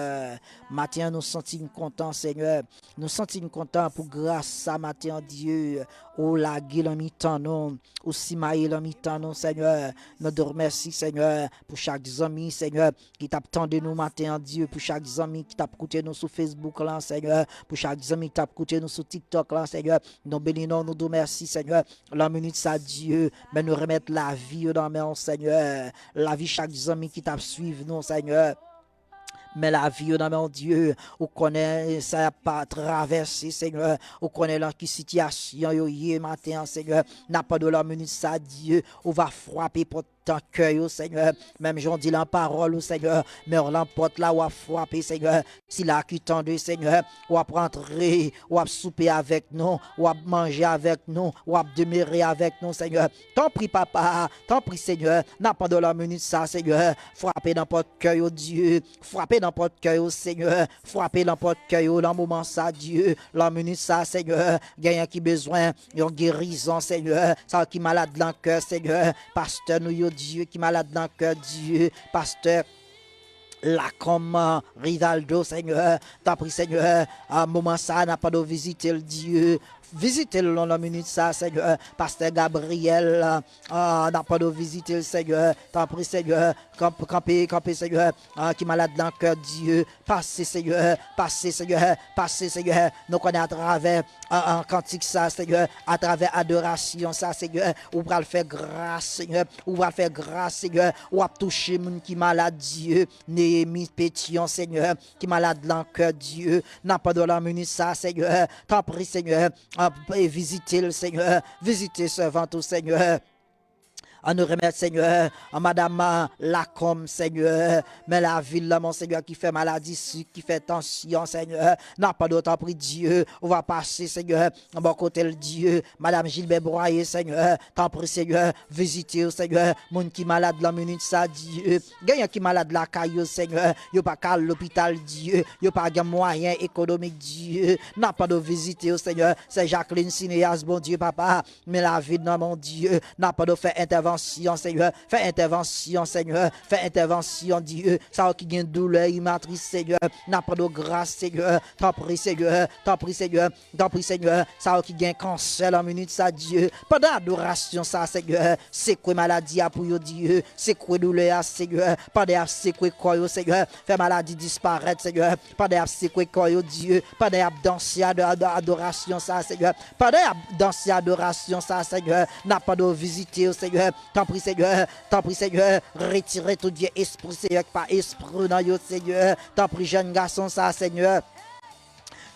Maten an, nou santi n kontan, Senyè. Nou santi n kontan pou gras sa maten an, Dye. ou lage lan mitan nou, ou simaye lan mitan nou, Senyè. Nou di w mèsi, Senyè, pou chak zanmi, Senyè, ki t ap tande nou maten an, Dye, pou chak zanmi ki t ap koute nou sou Facebook lan, Senyè, pou chak zanmi ki t ap koute nou sou TikTok lan, Senyè. Nou beni non w, nou di w mèsi, Senyè. Lan minit sa, Dye, men nou remèt lavi yo nan men w, Senyè. Lavi chak zanmi ki t ap swiv nou, Senyè. Men lavi yo nan men w, Dye. Ou konnen sa y ap pa travèse, Senyè. Ou konnen lan ki sitiyasyon yo ye maten an, Senyè. N ap mande w lan minit sa, Dye. Ou va frape pòt nan kè yo, Senyè. Menm jan w di lan pawòl ou, Senyè. Men w lan pòt la, w ap frape, Senyè. Sila ki tande, Senyè, w ap rantre, w ap soupe avèk nou, w ap manje avèk nou, w ap demere avèk nou, Senyè. Tanpri, Papa, tanpri, Senyè, n ap mande w lan minit sa, Senyè, frape nan pòt kè yo, Dye, frape nan pòt kè yo, Senyè, frape nan pòt kè yo, lan moman sa, Dye, lan minit sa, Senyè, genyen ki bezwen yon gerizon, Senyè, sa ki malad lan kè, Senyè, pastè nou yo, Dye, ki malad lan kè, Dye, pastè Lacombe, Rivaldo, Senyè, tanpri, Senyè, a moman sa, n ap mande w vizite l, Dye, vizite l lan minit sa, Senyè, pastè Gabriel, a, n ap mande w vizite l, Senyè, tanpri, Senyè, kanp-, kanpe, kanpe, Senyè, a, ki malad lan kè, Dye, pase, Senyè, pase, Senyè, pase, Senyè, nou konnen atravè an, an kantik sa, Senyè, atravè adorasyon sa, Senyè, ou pral fè gras, Senyè, ou pral fè gras, Senyè, w ap touche moun ki malad, Dye, Néhémie Pétion, Senyè, ki malad lan kè, Dye, n ap mande w lan minit sa, Senyè, tanpri, Senyè, a, vizite l, Senyè, vizite sèvant ou, Senyè. An nou remèt, Senyè, an madanm Lacombe, Senyè, men lavi l lan, Senyè, ki fè maladi sik, ki fè tansyon, Senyè. N ap mande w, tanpri, Dye, ou va pase, Senyè, bò kote l, Dye. Madanm Gilbert Boyer, Senyè, tanpri, Senyè, vizite yo, Senyè. Moun ki malad lan minit sa, Dye. Genyen ki malad lakay yo, Senyè. Yo pa ka al lopital, Dye. Yo pa gen mwayen ekonomik, Dye. N ap mande w vizite yo, Senyè. Sè Jacqueline Cinéas, Bondye, Papa. Men lavi nan men w, Dye. N ap mande w fè entèvansyon, Senyè. Fè entèvansyon, Senyè. Fè entèvansyon, Dye. Sa yo ki gen doulè imatris, Senyè. N ap mande w gras, Senyè. Tanpri, Senyè. Tanpri, Senyè. Tanpri, Senyè. Sa yo ki gen kansè lan minit sa, Dye. Pandan adorasyon sa, Senyè. Sekwe maladi a pou yo, Dye. Sekwe doulè a, Senyè. Pandan y ap sekwe kò yo, Senyè. Fè maladi disparèt, Senyè. Pandan y ap sekwe kò yo, Dye. Pandan y ap danse ado-, ado-, adorasyon sa, Senyè. Pandan y ap danse adorasyon sa, Senyè. N ap mande w vizite yo, Senyè. Tanpri, Senyè. Tanpri, Senyè. Retire tout vye espri, Senyè, ki pa espri nan yo, Senyè. Tanpri, jèn gason sa, Senyè.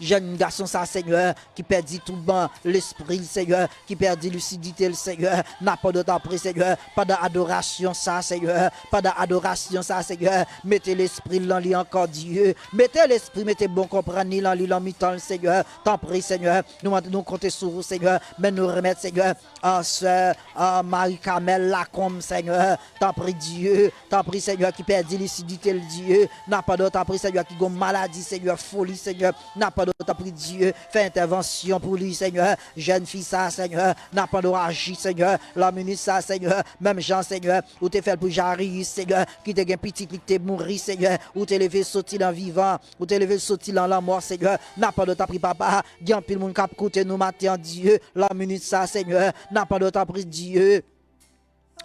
Jèn gason sa, Senyè, ki pèdi tout bon lespri l, Senyè, ki pèdi lisidite l, Senyè. N ap mande w tanpri, Senyè, pandan adorasyon sa, Senyè, pandan adorasyon sa, Senyè, mete lespri l nan li ankò, Dye. Mete lespri, mete bon konprann li nan li, nan mitan l, Senyè. Tanpri, Senyè, nou, nou konte sou ou, Senyè, men nou remèt, Senyè, a, sè, a, Marie Carmelle Lacombe, Senyè. Tanpri, Dye, tanpri, Senyè, ki pèdi lisidite l, Dye. N ap mande w, tanpri, Senyè, ki gon maladi, Senyè, foli, Senyè. N ap mande w, tanpri, Dye, fè entèvansyon pou li, Senyè. Jèn fi sa, Senyè, n ap mande w aji, Senyè. Lan minit sa, Senyè, menm jan, Senyè, ou te fè l pou Jairus, Senyè, ki te gen pitit li ki te mouri, Senyè. Ou te leve soti nan vivan, ou te leve soti lan lanmò, Senyè. N ap mande w, tanpri, Papa, gen anpil moun k ap koute nou maten an, Dye. Lan minit sa, Senyè, n ap mande w, tanpri, Dye.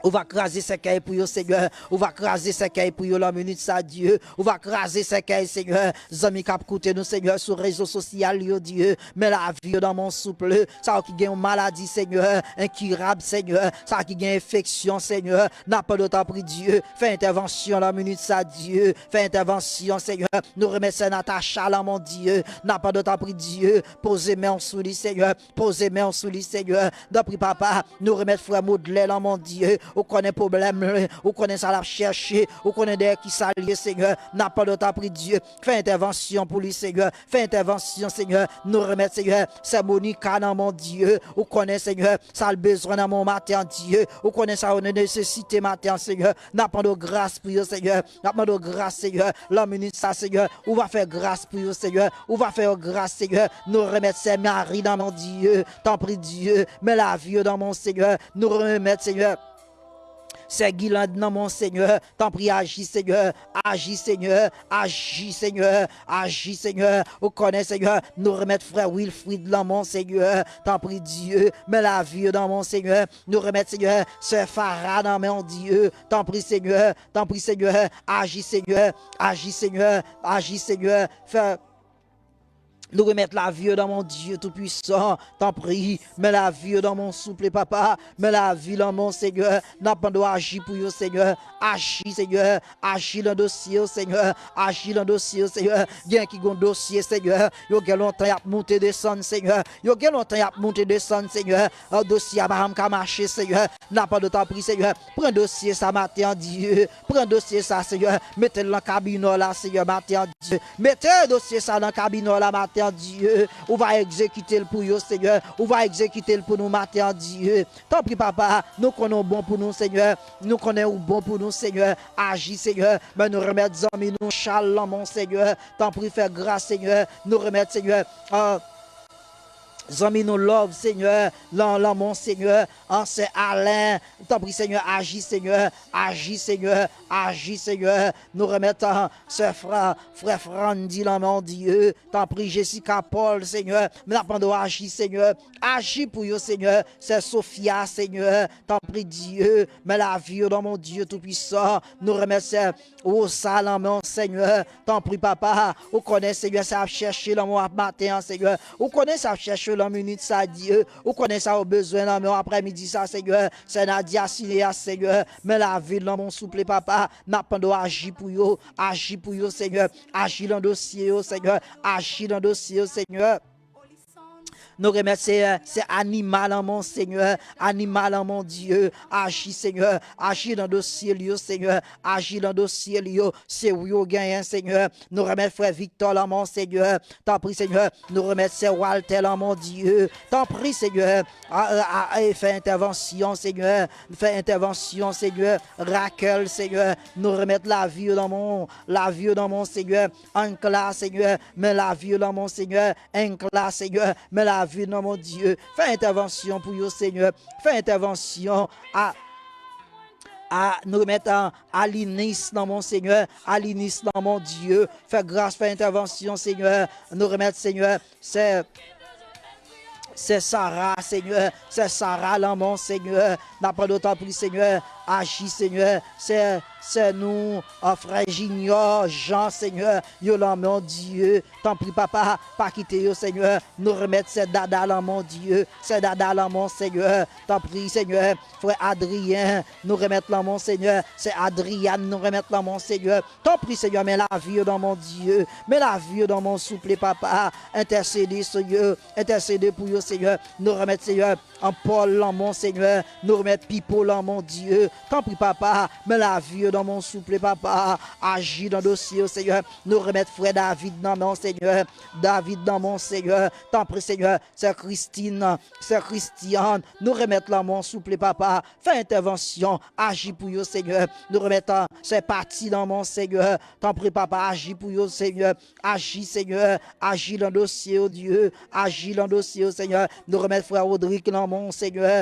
Ou va kraze sèkèy pou yo, Senyè. Ou va kraze sèkèy pou yo lan minit sa, Dye. Ou va kraze sèkèy, Senyè. Zanmi k ap koute nou, Senyè, sou rezo sosyal yo, Dye. Men lavi yo nan men w, souple. Sa yo ki gen yon maladi, Senyè, enkirab, Senyè. Sa ki gen enfeksyon, Senyè. N ap mande w, tanpri, Dye. Fè entèvansyon lan minit sa, Dye. Fè entèvansyon, Senyè. Nou remèt sè Natacha lan men w, Dye. N ap mande w, tanpri, Dye. Poze men w sou li, Senyè. Poze men w sou li, Senyè. Tanpri, Papa, nou remèt frè Modlè lan men w, Dye. Ou konnen pwoblèm li, ou konnen sa l ap chèche, ou konnen dèyè kisa l ye, Senyè. N ap mande w, tanpri, Dye, fè entèvansyon pou li, Senyè. Fè entèvansyon, Senyè. Nou remèt, Senyè, sè Monica nan men w, Dye. Ou konnen, Senyè, sa l bezwen nan men w maten an, Dye. Ou konnen sa yo nesesite maten an, Senyè. N ap mande w gras pou yo, Senyè. N ap mande w gras, Senyè. Lan minit sa, Senyè, ou va fè gras pou yo, Senyè. Ou va fè yo gras, Senyè. Nou remèt sè Mari nan men w, Dye. Tanpri, Dye, men lavi yo nan men w, Senyè. Nou remèt, Senyè, Sè Giland nan men w, Senyè. Tanpri, aji, Senyè. Aji, Senyè. Aji, Senyè. Aji, Senyè. Ou konnen, Senyè. Nou remèt frè Wilfrid nan men w, Senyè. Tanpri, Dye. Men lavi yo nan men w, Senyè. Nou remèt, Senyè. Sè Farah nan men w, Dye. Tanpri, Senyè. Tanpri, Senyè. Aji, Senyè. Aji, Senyè. Aji, Senyè. Fè Nou remèt lavi yo nan men w, Dye Toupisan. Tanpri, men lavi yo nan men w, souple, papa. Men lavi nan men w, Senyè. N ap mande w aji pou yo, Senyè. Aji, Senyè. Aji nan dosye yo, Senyè. Aji nan dosye yo, Senyè. Gen ki gon dosye, Senyè. Yo gen lontan y ap monte desann, Senyè. Yo gen lontan y ap monte desann, Senyè. An, dosye a pa janm ka mache, Senyè. N ap mande w, tanpri, Senyè. Pran dosye sa maten an, Dye. Pran dosye sa, Senyè. Mete l nan kabinè w la, Senyè, maten an, Dye. Mete dosye sa nan kabinè w la maten an, Dye. Ou va egzekite l pou yo, Senyè. Ou va egzekite l pou nou maten an, Dye. Tanpri, papa, nou konnen w bon pou nou, Senyè. Nou konnen ou bon pou nou, Senyè. Aji, Senyè. Men nou remèt zanmi nou Charles nan men w, Senyè. Tanpri, fè gras, Senyè. Nou remèt, Senyè. Ah, zanmi nou Love, Senyè, nan men w, Senyè. An, sè Alain, tanpri, Senyè, aji, Senyè, aji, Senyè, aji, Senyè. Nou remèt, an, sè Fra-, frè Frandy nan men w, Dye. Tanpri, Jessica Paul, Senyè, n ap mande w aji, Senyè. Aji pou yo, Senyè. Sè Sofia, Senyè, tanpri, Dye. Men lavi yo nan men w, Dye Toupisan. Nou remèt sè Rosa nan men w, Senyè. Tanpri, papa. Ou konnen, Senyè, sa ap chèche nan men w ap maten an, Senyè. Ou konnen sa ap chèche nan minit sa, Dye. Ou konnen sa yo bezwen nan men w aprèmidi sa, Senyè. Sè Nadia Cineas, Senyè. Men lavi nan men w, souple, papa. N ap mande w aji pou yo. Aji pou yo, Senyè. Aji nan dosye yo, Senyè. Aji nan dosye yo, Senyè. Nou remèt, Senyè, sè Anima nan men w, Senyè. Anima nan men w, Dye. Aji, Senyè. Aji nan dosye li yo, Senyè. Aji nan dosye li yo. Se ou yo genyen, Senyè. Nou remèt frè Victor nan men w, Senyè. Tanpri, Senyè. Nou remèt sè Walter nan men w, Dye. Tanpri, Senyè. A, a, a, e fè entèvansyon, Senyè. Fè entèvansyon, Senyè. Raquel, Senyè. Nou remèt lavi yo nan men w. Lavi yo nan men w, Senyè. Ankla, Senyè. Men lavi yo nan men w, Senyè. Ankla, Senyè. Men lavi nan men w, Dye. Fè entèvansyon pou yo, Senyè. Fè entèvansyon a, a, nou remèt a, Alinis nan men w, Senyè. Alinis nan men w, Dye. Fè gras, fè entèvansyon, Senyè. Nou remèt, Senyè, sè, sè Sara, Senyè. Sè Sara nan men w, Senyè. N ap mande w, tanpri, Senyè. Aji, Senyè. Sè, sè nou, an, frè Junior, Jean, Senyè. Yo nan men w, Dye. Tanpri, papa, pa kite yo, Senyè. Nou remèt sè Dada nan men w, Dye. Sè Dada nan men w, Senyè. Tanpri, Senyè. Frè Adrien, nou remèt nan men w, Senyè. Sè Adrian, nou remèt nan men w, Senyè. Tanpri, Senyè, men lavi yo nan men w, Dye. Men lavi yo nan men w, souple, papa. Entèsede, Senyè. Entèsede pou yo, Senyè. Nou remèt, Senyè, an Paul nan men w, Senyè. Nou remèt Pipo nan men w, Dye. Tanpri, papa, men lavi yo nan men w, souple, papa. Aji nan dosye yo, Senyè. Nou remèt frè David nan men w, Senyè. David nan men w, Senyè. Tanpri, Senyè, sè Christine, sè Christian, nou remèt nan men w, souple, papa. Fè entèvansyon, aji pou yo, Senyè. Nou remèt, an, sè Pati nan men w, Senyè. Tanpri, papa, aji pou yo, Senyè. Aji, Senyè. Aji nan dosye yo, Dye. Aji nan dosye yo, Senyè. Nou remèt frè Rodrigue nan men w, Senyè.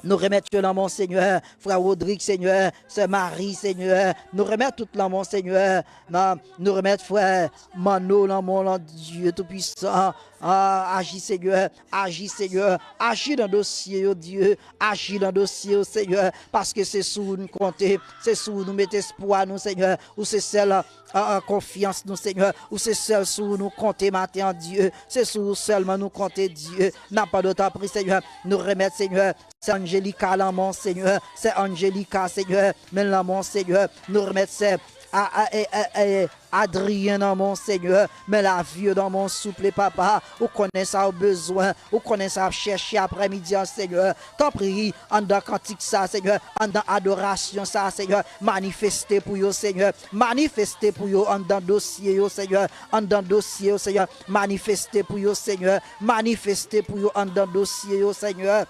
Nou remèt yo nan men w, Senyè. Frè Rodrigue, Senyè. Sè Marie, Senyè. Nou remèt tout nan men w, Senyè. Nan, nou remèt frè Manno nan men w, Dye Toupisan. Ah, aji, Senyè. Aji, Senyè. Aji nan dosye yo, Dye. Aji nan dosye yo, Senyè. Paske se sou ou nou konte. Se sou ou nou mete espwa nou, Senyè. Ou se sèl, ah, ah, konfyans nou, Senyè. Ou se sèl sou ou nou konte maten an, Dye. Se sou ou sèlman nou konte, Dye. N ap mande w, tanpri, Senyè. Nou remèt, Senyè, sè Angelica nan men w, Senyè. Sè Angelica, Senyè. Men l nan men w, Senyè. Nou remèt sè, a, a, e, e, e, Adrien nan men w, Senyè. Men lavi yo nan men w, souple, papa. Ou konnen sa yo bezwen. Ou konnen sa y ap chèche aprèmidi an, Senyè. Tanpri, anndan kantik sa, Senyè. Anndan adorasyon sa, Senyè. Manifeste pou yo, Senyè. Manifeste pou yo anndan dosye yo, Senyè. Anndan dosye yo, Senyè. Manifeste pou yo, Senyè. Manifeste pou yo anndan dosye yo, Senyè.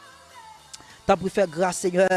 Tanpri, fè gras, Senyè.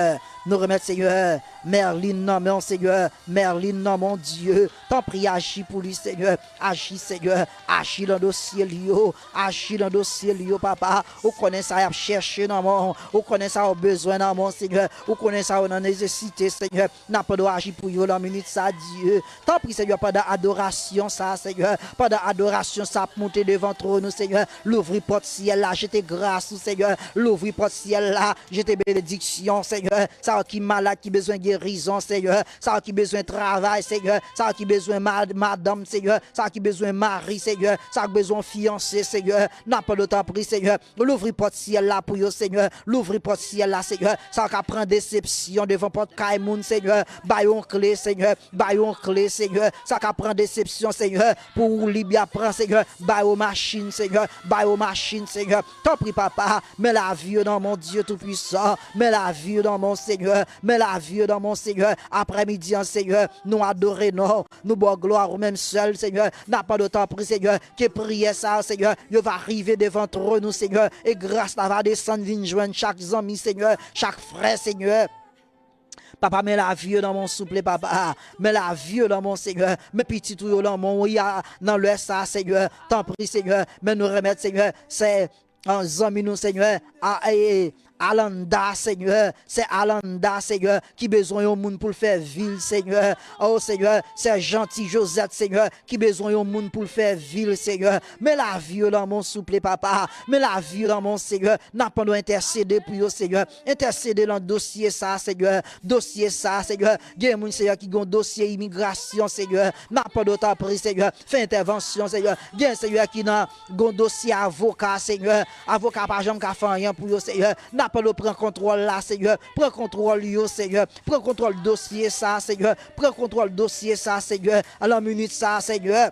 Nou remèt, Senyè, Merlin nan men w, Senyè. Merlin nan men w, Dye. Tanpri, aji pou li, Senyè. Aji, Senyè. Aji nan dosye li yo. Aji nan dosye li yo, papa. Ou konnen sa y ap chèche nan men w. Ou konnen sa yo bezwen nan men w, Senyè. Ou konnen sa yo nan nesesite, Senyè. N ap mande w aji pou yo nan minit sa, Dye. Tanpri, Senyè, pandan adorasyon sa, Senyè, pandan adorasyon sa ap monte devan twòn ou, Senyè, louvri pòt syèl la, jete gras ou, Senyè, louvri pòt syèl la, jete benediksyon, Senyè, sa yo ki malad, ki bezwen gerizon, Senyè, sa yo ki bezwen travay, Senyè, sa yo ki bezwen ma-, madanm, Senyè, sa yo ki bezwen mari, Senyè, sa yo ki bezwen fiyanse, Senyè, n ap mande w tanpri, Senyè, louvri pòt syèl la pou yo, Senyè, louvri pòt syèl la, Senyè, sa yo k ap pran desepsyon devan pòt kay moun, Senyè, ba yo yon kle, Senyè, ba yo yon kle, Senyè. Sa k ap pran desepsyon, Senyè, pou woulib y ap pran, Senyè. Ba yo machin, Senyè. Ba yo machin, Senyè. Tanpri, papa, men lavi yo nan men w, Dye Toupisan. Men lavi yo nan men w, Senyè. Men lavi yo nan men w, Senyè. Aprèmidi an, Senyè, nou adore non w. Nou ba w glwa ou menm sèl, Senyè. N ap mande w, tanpri, Senyè, ke priyè sa yo, Senyè, yo va rive devan twòn ou, Senyè. E gras la va desann vin jwenn chak zanmi, Senyè, chak frè, Senyè. Papa, men lavi yo nan men w, souple, papa. Men lavi yo nan men w, Senyè. Men pitit ou yo nan men w, wi, a, nan lè sa, Senyè. Tanpri, Senyè. Men nou remèt, Senyè, sè, a, zanmi nou, Senyè. A, e, Alanda, Senyè. Sè Alanda, Senyè, ki bezwen yon moun pou l fè vi l, Senyè. O, Senyè, sè Janti Jozèt, Senyè, ki bezwen yon moun pou l fè vi l, Senyè. Men lavi yo nan men w, souple, papa. Men lavi yo nan men w, Senyè. N ap mande w entèsede pou yo, Senyè. Entèsede nan dosye sa, Senyè. Dosye sa, Senyè. Gen moun, Senyè, ki gen yon dosye imigrasyon, Senyè. N ap mande w, tanpri, Senyè. Fè entèvansyon, Senyè. Gen, Senyè, ki nan gen yon dosye avoka, Senyè. Avoka pa janm ka fè anyen pou yo, Senyè. N ap mande w pran kontwòl la, Senyè. Pran kontwòl yo, Senyè. Pran kontwòl dosye sa, Senyè. Pran kontwòl dosye sa, Senyè. Nan minit sa, Senyè.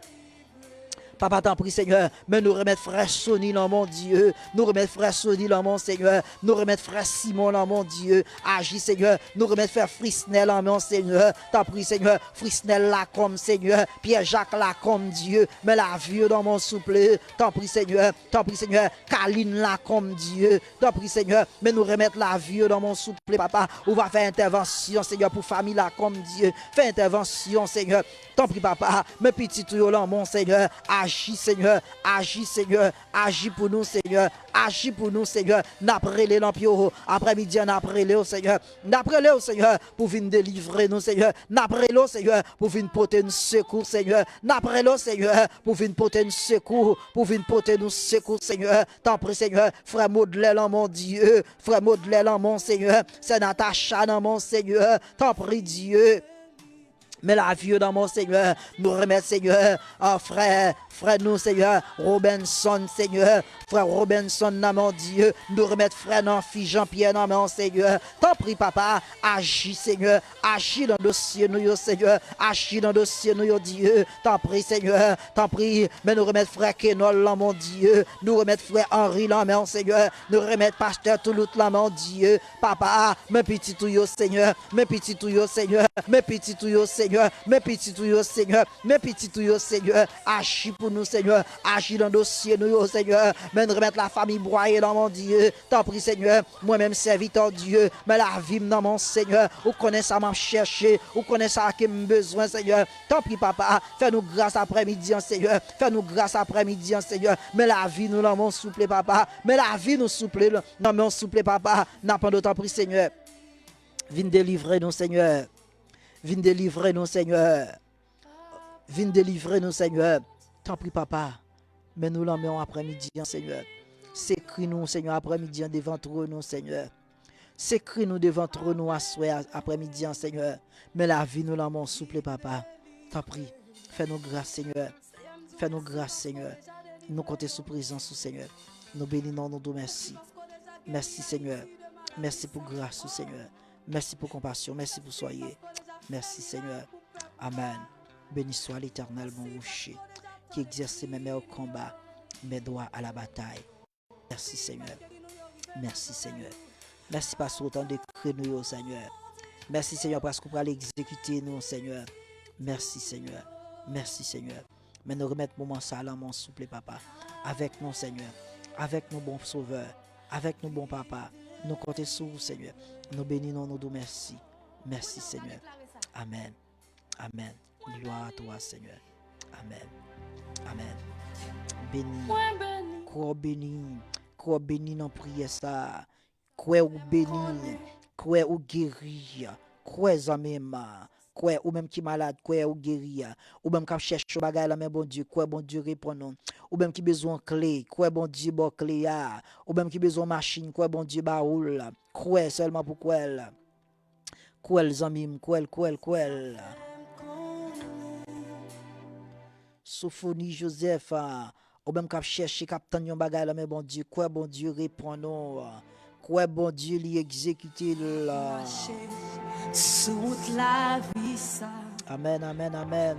Papa, tanpri, Senyè, men nou remèt frè Sony nan men w, Dye. Nou remèt frè Sony nan men w, Senyè. Nou remèt frè Simon nan men w, Dye. Aji, Senyè. Nou remèt frè Frisnel nan men w, Senyè. Tanpri, Senyè. Frisnel Lacombe, Senyè. Pierre Jacques Lacombe, Dye. Men lavi yo nan men w, souple. Tanpri, Senyè. Tanpri, Senyè. Kaline Lacombe, Dye. Tanpri, Senyè. Men nou remèt lavi yo nan men w, souple, papa. Ou va fè entèvansyon, Senyè, pou fanmi Lacombe, Dye. Fè entèvansyon, Senyè. Tanpri, papa, men pitit ou yo nan men w, Senyè. Aji, Senyè. Aji, Senyè. Aji pou nou, Senyè. Aji pou nou, Senyè. N ap rele nan pye w. Aprèmidi an, n ap rele w, Senyè. N ap rele w, Senyè, pou vin delivre nou, Senyè. N ap rele w, Senyè, pou vin pote n sekou, Senyè. N ap rele w, Senyè, pou vin pote n sekou, pou vin pote nou sekou, Senyè. Tanpri, Senyè, frè Modlè nan men w, Dye. Frè Modlè nan men w, Senyè. Sè Natacha nan men w, Senyè. Tanpri, Dye. Men lavi yo nan men w, Senyè. Nou remèt, Senyè, a, frè, frè nou, Senyè, Robenson, Senyè. Frè Robenson nan men w, Dye. Nou remèt frè nan fi Jean Pierre nan men w, Senyè. Tanpri, papa, aji, Senyè. Aji nan dosye nou yo, Senyè. Aji nan dosye nou yo, Dye. Tanpri, Senyè. Tanpri, men nou remèt frè Kenol nan men w, Dye. Nou remèt frè Henry nan men w, Senyè. Nou remèt pastè Toulout nan men w, Dye. Papa, men pitit ou yo, Senyè. Men pitit ou yo, Senyè. Men pitit ou yo, Senyè. Men pitit ou yo, Senyè. Men pitit ou yo, Senyè. Aji pou nou, Senyè. Aji nan dosye nou yo, Senyè. Men nou remèt lafanmi Bwaye nan men w, Dye. Tanpri, Senyè. Mwen menm, sèvitè w, Dye. Men lavi m nan men w, Senyè. Ou konnen sa m ap chèche. Ou konnen sa ke m bezwen, Senyè. Tanpri, papa. Fè nou gras aprèmidi an, Senyè. Fè nou gras aprèmidi an, Senyè. Men lavi nou nan men w, souple, papa. Men lavi nou, souple, nan men w, souple, papa. N ap mande w, tanpri, Senyè. Vin delivre nou, Senyè. Vin delivre nou, Senyè. Vin delivre nou, Senyè. Tanpri, papa. Men nou nan men w aprèmidi an, Senyè. Sekwi nou, Senyè, aprèmidi an devan twòn ou, Senyè. Sekwi nou devan twòn ou aswè a, aprèmidi an, Senyè. Men lavi nou nan men w, souple, papa. Tanpri, fè nou gras, Senyè. Fè nou gras, Senyè. Nou konte sou prezans ou, Senyè. Nou beni non, nou di w mèsi. Mèsi, Senyè. Mèsi pou gras ou, Senyè. Mèsi pou konpasyon, mèsi pou sa w ye. Mèsi, Senyè. Amèn. Béni soit l'Éternel, mon rocher, qui exerce mes meilleurs combats, mes droits à la bataille. Mèsi, Senyè. Mèsi, Senyè. Mèsi paske w tande kri nou yo, Senyè. Mèsi, Senyè, paske w pral egzekite nou, Senyè. Mèsi, Senyè. Mèsi, Senyè. Men nou remèt moman sa a nan men w, souple, papa. Avèk nou, Senyè. Avèk nou, bon Sovè. Avèk nou, bon Papa. Nou konte sou ou, Senyè. Nou beni non, nou di w mèsi. Mèsi, Senyè. Amèn. Amèn. Gloire à toi, Seigneur. Amèn. Amèn. Beni. Mwen beni. Kwè w beni. Kwè w beni nan priyè sa. Kwè ou beni. Kwè ou geri. Kwè, zanmi m. Kwè, ou menm ki malad, kwè ou geri. Ou menm k ap chèche yon bagay nan men Bondye, kwè Bondye reponn ou. Ou menm ki bezwen yon kle, kwè Bondye ba w kle a. Ou menm ki bezwen yon machin, kwè Bondye ba ou l. Kwè sèlman pou kwè l. Kwè l, zanmi m, kwè l, kwè l, kwè l. Sofoni Joseph, ah, ou menm k ap chèche, k ap tann yon bagay nan men Bondye, kwè Bondye reponn ou. Kwè Bondye li egzekite l. Mache sou wout lavi sa. Amèn, amèn, amèn.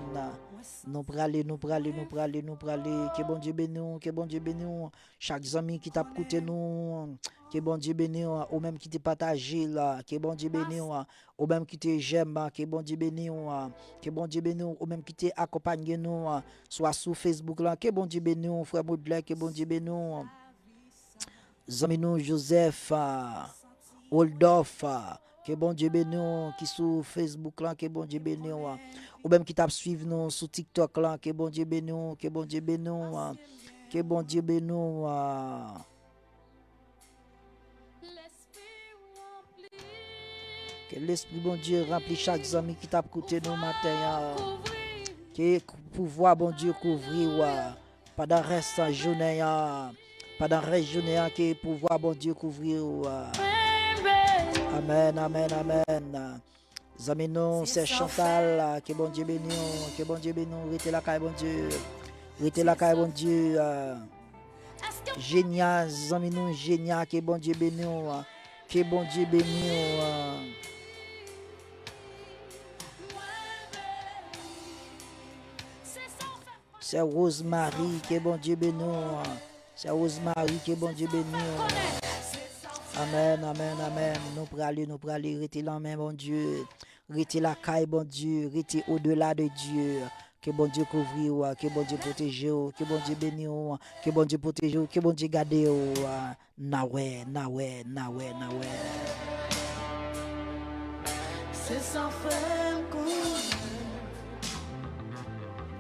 Nou prale, nou prale, nou prale, nou prale. Ke Bondye beni w, ke Bondye beni w. Chak zanmi ki t ap koute nou, ke Bondye beni w. Ou menm ki te pataje l, ke Bondye beni w. Ou menm ki te j'aime, ke Bondye beni w. Ke Bondye beni w. Ou menm ki te akonpanye nou, swa sou Facebook la, ke Bondye beni w. Frè Modlè, ke Bondye beni w. Zanmi nou Joseph, ah, Oldorf, ah, ke Bondye beni w, ki sou Facebook lan, ke Bondye beni w. Ou menm ki t ap swiv nou sou TikTok lan, ke Bondye beni w, ke Bondye beni w, ah, ke Bondye beni w, ah. Ke Lespri Bondye ranpli chak zanmi ki t ap koute nou maten an. Ke pouvwa Bondye kouvri w, ah. Pandan rès jounen an, pandan rès jounen an, ke pouvwa Bondye kouvri w. Amèn, amèn, amèn. Zanmi nou, sè Chantal, ke Bondye beni w, ke Bondye beni w, rete lakay Bondye, rete lakay Bondye. Jenya, zanmi nou, Jenya, ke Bondye beni w, ke Bondye beni w. Sè Rosemary, ke Bondye beni w. Sè Rosemary, ke Bondye beni w. Amèn, amèn, amèn. Nou prale, nou prale. Rete nan men Bondye. Rete lakay Bondye. Rete odela de Dye. Ke Bondye kouvri w. Ke Bondye pwoteje w. Ke Bondye beni w. Ke Bondye pwoteje w. Ke Bondye gade w. N a wè, n a wè, n a wè, n a wè. Se sa fè m kouri.